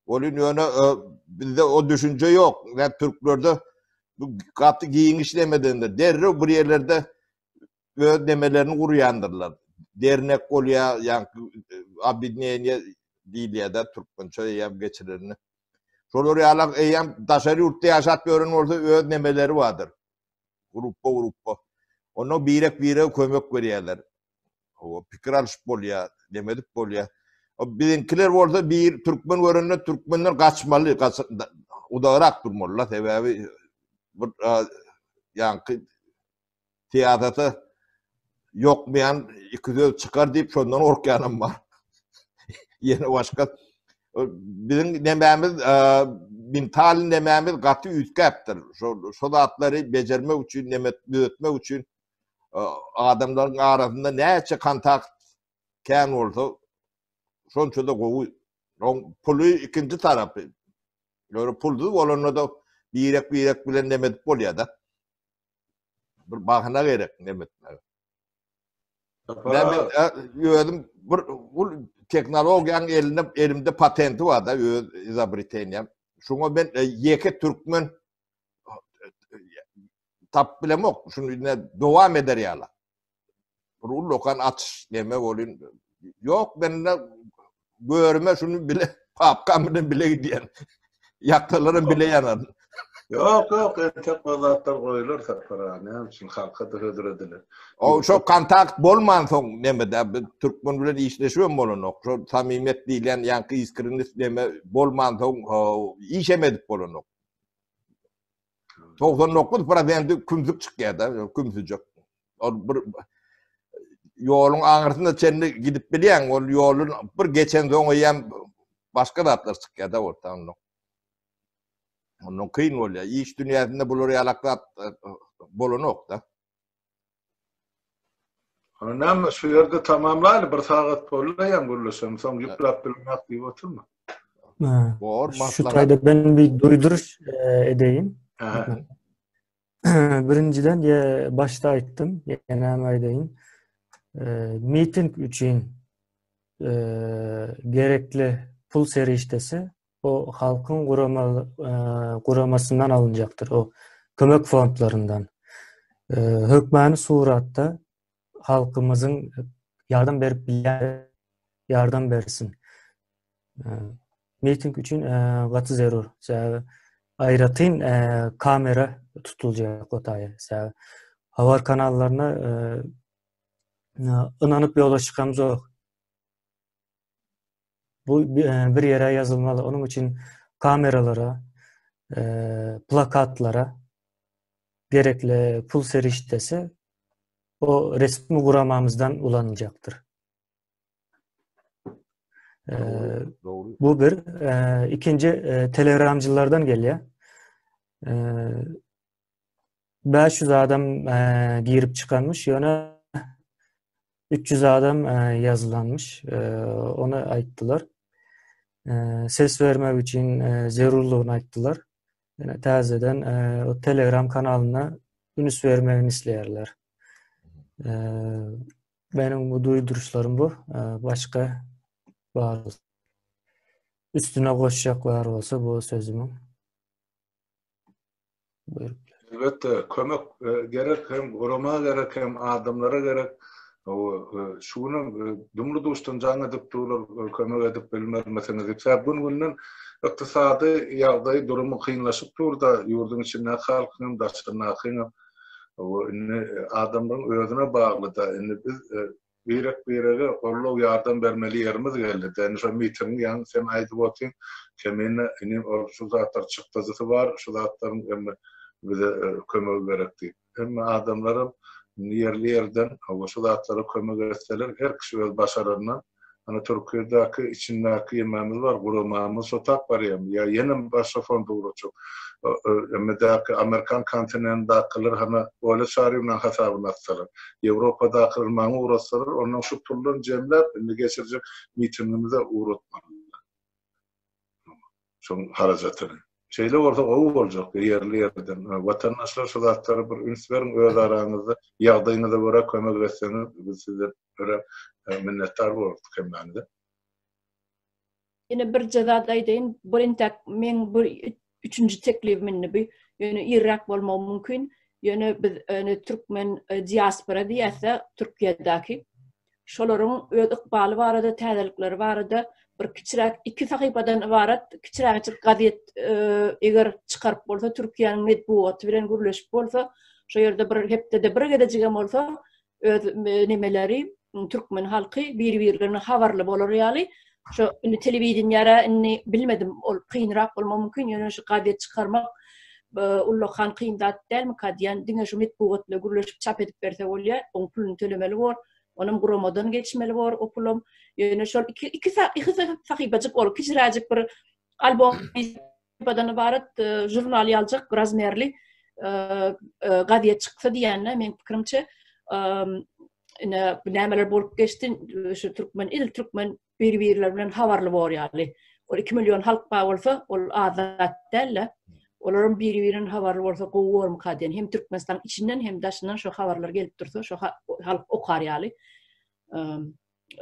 Welin ýöne e, bizde o düşünje ýok. Nä türklerde bu gaty giňiş nemedendir. Derrew bir ýerlerde öz nemelerini gurýandyrlar. Dernek bolýar, ýaňky obýedineniýe diýilýär-de türkmençe eýýäm geçirilende. Şolar ýalak eýýäm daşary ýurtda ýaşap ýören bolsa öz nemeleri bardyr. Gruppa gruppa. Onda birek-birege kömek berýärler. Hawa, pikir alşyp bolýar, neme edip bolýar. Biziňkiler bolsa bir türkmen görende türkmenden gaçmaly, uzagrak durmaly-la, sebäbi bir ýaňky syýasata ýokmaýan iki söz çykar diýip şondan gorkýanam bar. Ýene başga biziň nemämiz mental nemämiz gaty üýtgäpdir. Şo şo zatlary bejermek üçin, neme düzetmek üçin adamlaryň arasynda näçe kontakt kän bolsa şonça-da gowy. Oň puly ikinji tarapy. Ýöne pulsuz bolanda-da birek-birek bilen neme edip bolýar-da. Bir bahana gerek neme etmäge. Men özüm bir bu tehnologiýanyň elinde elimde patenti bar-da öz izobreteniýam. Şoňa men e, ýeke türkmen tap bilemok. Şuny ine dowam eder ýaly. Bir ullakan açyş neme bolyn. Ýok mende görme şuny bile papkam bilen bile gidýän. Ýakalaram bile ýanar. Ýok, ýok, entek o zatlar goýular Sapar aga, näme üçin halka-da hödür ediler. O şo kontakt bolmansoň neme-de biz türkmen bilen işleşibem bolanok. Şo samimiýet diýilýän ýaňky iskrinist neme bolmansoň işem edip bolanok. 99 prosenti kümsük çykýar-da, kümsüjek. Ol bir ýoluň aňyrsyna çenli gidip bilýäň, ol ýolun bir geçen soň eýýäm başga zatlar çykýar-da orta onda. Ondan kyn bolýar. Iş dünýäsinde bular ýalak zat e, bolanok-da. Ana näme şu ýerde tamamlaýly bir sagat boldy ýa gürleşen soň ýükläp bilmek diýip oturma. Bor, Şu taýda ben bir duýduryş e, edeýin. Birinjiden ýa başda aýtdym, ýene hem aýdaýyn. E, miting üçin e, gerekli pul serişdesi o halkyň gurama guramasyndan alynjakdyr. O kömek fondlaryndan. Hökmany suratda halkymyzyň ýardam berip bilýän ýardam bersin. Miting üçin gaty zerur. Sebäbi aýratyn kamera tutuljak o taýa. Sebäbi habar kanallaryna ynanyp ýola çykamzok. Bu bir ýere ýazylmaly. Onuň üçin kameralara, plakatlara gerekli pul serişdesi o resmi guramamyzdan ulanyljakdyr. Dogry. Bu bir. Ikinji telegramjylardan gelýär. 500 adam girip çykanmyş, ýöne 300 adam ýazylanmyş. Ony aýtdylar. Ses bermek üçin zerurlygyny aýtdylar. Ýöne täzeden o Telegram kanalyna üns bermegini isleýärler. Meniň bu duýduryşlarym bu. Başga bar üstüne goşjak bar bolsa bu sözümiň. Buyurup. Elbetde kömek e, gerek hem gurama gerek hem adamlara gerek. E, şu günem e, dumly duşdan jaň edip durlar kömek edip bilmezmisiňiz diýip. Sebäp gün günden ykdysady ýagdaý durumy kynlaşyp dur-da ýurduň içindäki halkyň hem daşyndakyň hem. Indi adamlaryň özüne bagly-da. Indi biz Birek-birege goldaw ýardam bermeli ýerimiz geldi-de, indi şo mitingiň ýaňy sen aýdyp otyň, Kemine inim ol şu zatlar çykdajysy bar, şu zatlaryň hemme bize kömegi gerek diýip. Hemme adamlaram indi ýerli-ýerden hawa şu zatlara kömek etseler, her kişi öz başararyndan Ana Türkiýedäki içindäki ýemämiz bar, guramamyz şo tap barýamy ýa ýene başga fond ugratjak. Emedäki amerikan kontinendakylar hana Olya Çaryýewnaň hasabyna atsalar, Ýewropadakylar maňa ugratsalar, ondan şu puldan jemläp indi geçirjek mitingimize ugratmalylar. Şoň harajatyny. Şeýle bolsa gowy boljak ýerli ýerden. Watandaşlar şu zatlara bir üns beriň öz araňyzda ýagdaýyňyza görä kömek etseňiz biz sizden örän minnetdar bolardyk hemmäňize. Ýene birje zat aýdaýyn, bu entäk meň bu üçünji teklibim indi bu. Ýöne irräk bolmagy mümkin. Ýöne biz ýöne türkmen diaspora diýäs-de Türkiýedäki. Şolaryň öz ykbaly barada, täzelikleri barada bir kiçiräk iki sahypadan ybarat kiçiräjik gazet eger çykaryp bolsa, Türkiýäniň metbugaty bilen gürleşip bolsa, Şo ýerde bir hepdede bir gezejigem bolsa öz nemeleri türkmen halky bir-birlerine habarly bolar ýaly şo indi telewideniýara indi bilmedim ol kynrak bolmagy mümkin ýöne şu gazet çykarmak ullakan kyn zat dälmika diýen diňe şu metbugat bilen gürleşip çap edip berse bolýar oň puluny tölemeli bor onam guramadan geçmeli bor o pulam ýöne şol iki iki iki sahypajyk ol kiçiräjik bir albom sahypadan ybarat žurnal ýaljak razmerli gazet çyksa diýende meň pikirimçe ine nämeler bolup geçdi şu türkmen il türkmen bir-birleri bilen habarly bor ýaly. Ol 2 million halk bar bolsa, ol az zat däl-de. Olaryň biri-birinden habarly bolsa gowy bormyka diýen. Hem Türkmenistanyň içinden hem daşyndan şu habarlar gelip dursa, şu halk okar ýaly.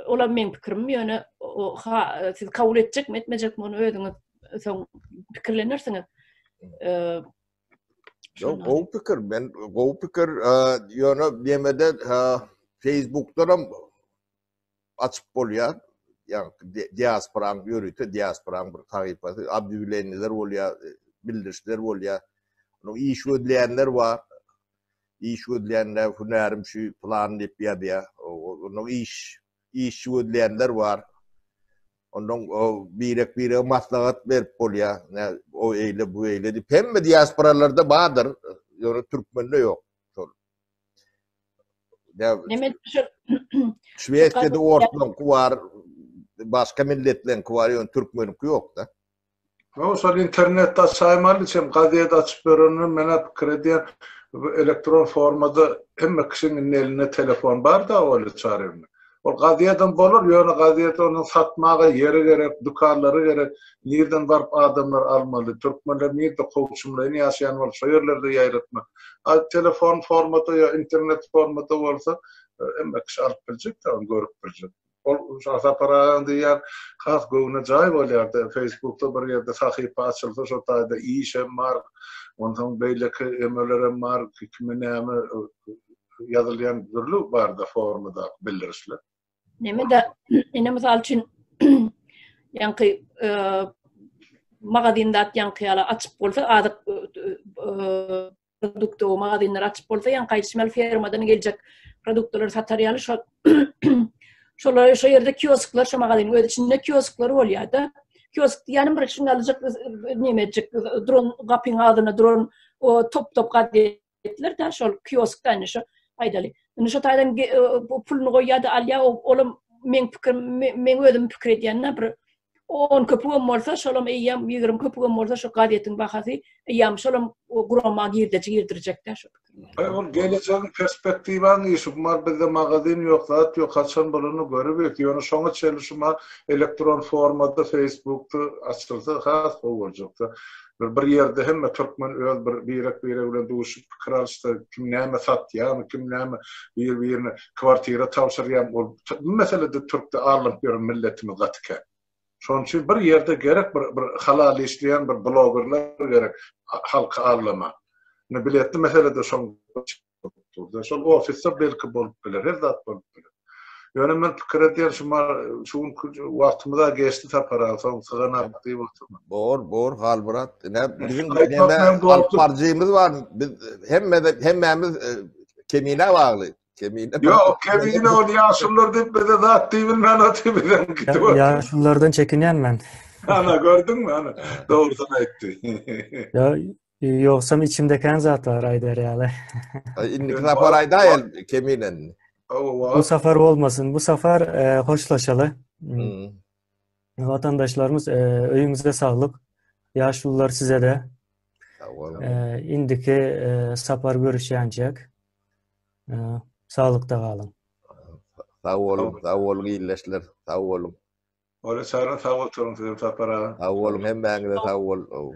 Olam meň pikirim, ýöne ha siz kabul etjekmi, etmejekmi ony özüňiz soň pikirlenersiňiz. Ýok, gowy pikir. Men gowy pikir, ýöne ýemede Facebookdan hem açyp bolýar. Ýa diasporaň ýörite diasporaň bir sahypasy, obýawleniýeler bolýar, bildirişler bolýar. Onuň iş gözleýänler bar. Iş gözleýänler hünärim şu plan diýip ýazýar. Onuň iş işçi gözleýänler bar. Ondan birek-birege maslahat berip bolýar. Nä o eýle, bu eýle diýip. Hemme diasporalarda bardyr. Ýöne türkmende ýok şol. Neme şu Şwesiýada orslaňky bar, başga milletleňki bar, ýöne türkmeniňki ýok-da. Ýok, şol internetde açaýmaly içem gazet açyp ýörenler menä pikir edýän bu elektron formada hemme kişiň indi elinde telefon bar-da Olýa Çaryýewna. Ol gazedem bolar, ýöne gazeti onuň satmaga ýeri gerek, dükanlary gerek, nirden baryp adamlar almaly, türkmenler nirde kowçumlaýyn ýaşaýan bolup şo ýerlerde ýaýratmak. A telefon formada ýa internet formada bolsa hemme kişi alyp biljek-de ony görüp biljek. Ol Sapar agaň diýýän has göwne jaý bolýardy. Facebookda bir ýerde sahypa açylsa şo taýda iş hem bar, onsoň beýleki emelerem bar, kime näme ýazylýan dürli barda formadaky bildirişler. Neme-de, ine mysal üçin ýaňky magazin zat ýaňky ýaly açyp bolsa azyk produktowy magazinler açyp bolsa ýaňky aýdyşym ýaly fermadan geljek produktlary satar ýaly şo şolar şo ýerde kiosklar şo magazynyň öz içinde kiosklar bolýar-da. Kiosk diýýänim bir şuny alyjak neme etjek duran gapyň agzynda duran o top-top gazetler-de şol kioskda indi şo aýdaly. Indi şo taýdan puluny goýýar-da alýar olam meň pikirim meň özüm pikir edýän-de bir On köpügem bolsa, şolam eýýäm 20 köpügem bolsa şu gazetiň bahasy eýýäm şolam gurama girdeji girdirjek-dä şu pikirim. Aý ol gelejegiň perspektiwaň işi bu mal bizde magazin ýok zat ýok haçan bolanyny görübik ýöne şoňa çenli şu mal elektron formada feýsbukda açylsa has gowy boljakda bir bir ýerde hemme türkmen öz bir birek biregi bilen duşup pikir alyşsa kim näme satýamy kim näme bir birine kwartira tabşyrýam ol bu meselede türkde allanyp ýören milletimiz gaty kän. Şonuň üçin bir ýerde gerek bir bir halal işleýän bir blogerler gerek halky allama. Indi biletli meselede şoň durda. Şol ofisde belki bolup biler, her zat bolup biler. Ýöne men pikir edýän şu şu günki wagtymyz-a geçdi Sapar aga, soň syganak diýip oturma. Bor, bor Halmyrat. Ine biziň neme alyp baryjymyz bar. Biz hemme hemmämiz Kemine bagly. Kemine. Ýok, Kemine ol ýaşulular diýip bize zat diýip bilmän otyr bizem gidip otyr. Ýaşululardan çekinýän men. Ana gördüňmi ana. Dogrusyny aýtdy. Ýa ýogsam içimde kän zat bar aýdar ýaly. Indiki sapar aýdaýyn Kemine. Bu sapar bolmasyn. Bu sapar hoşlaşaly. Watandaşlarymyz öýüňize saglyk. Ýaşulular size-de. Sag boluň. Indiki sapar görüşýänçäk. Saglykda galyň. Sag boluň, sag boluň ildeşler, sag boluň. Ola çaryň sag oturyň sizem Sapar aga. Sag boluň hemmäňize sag bol.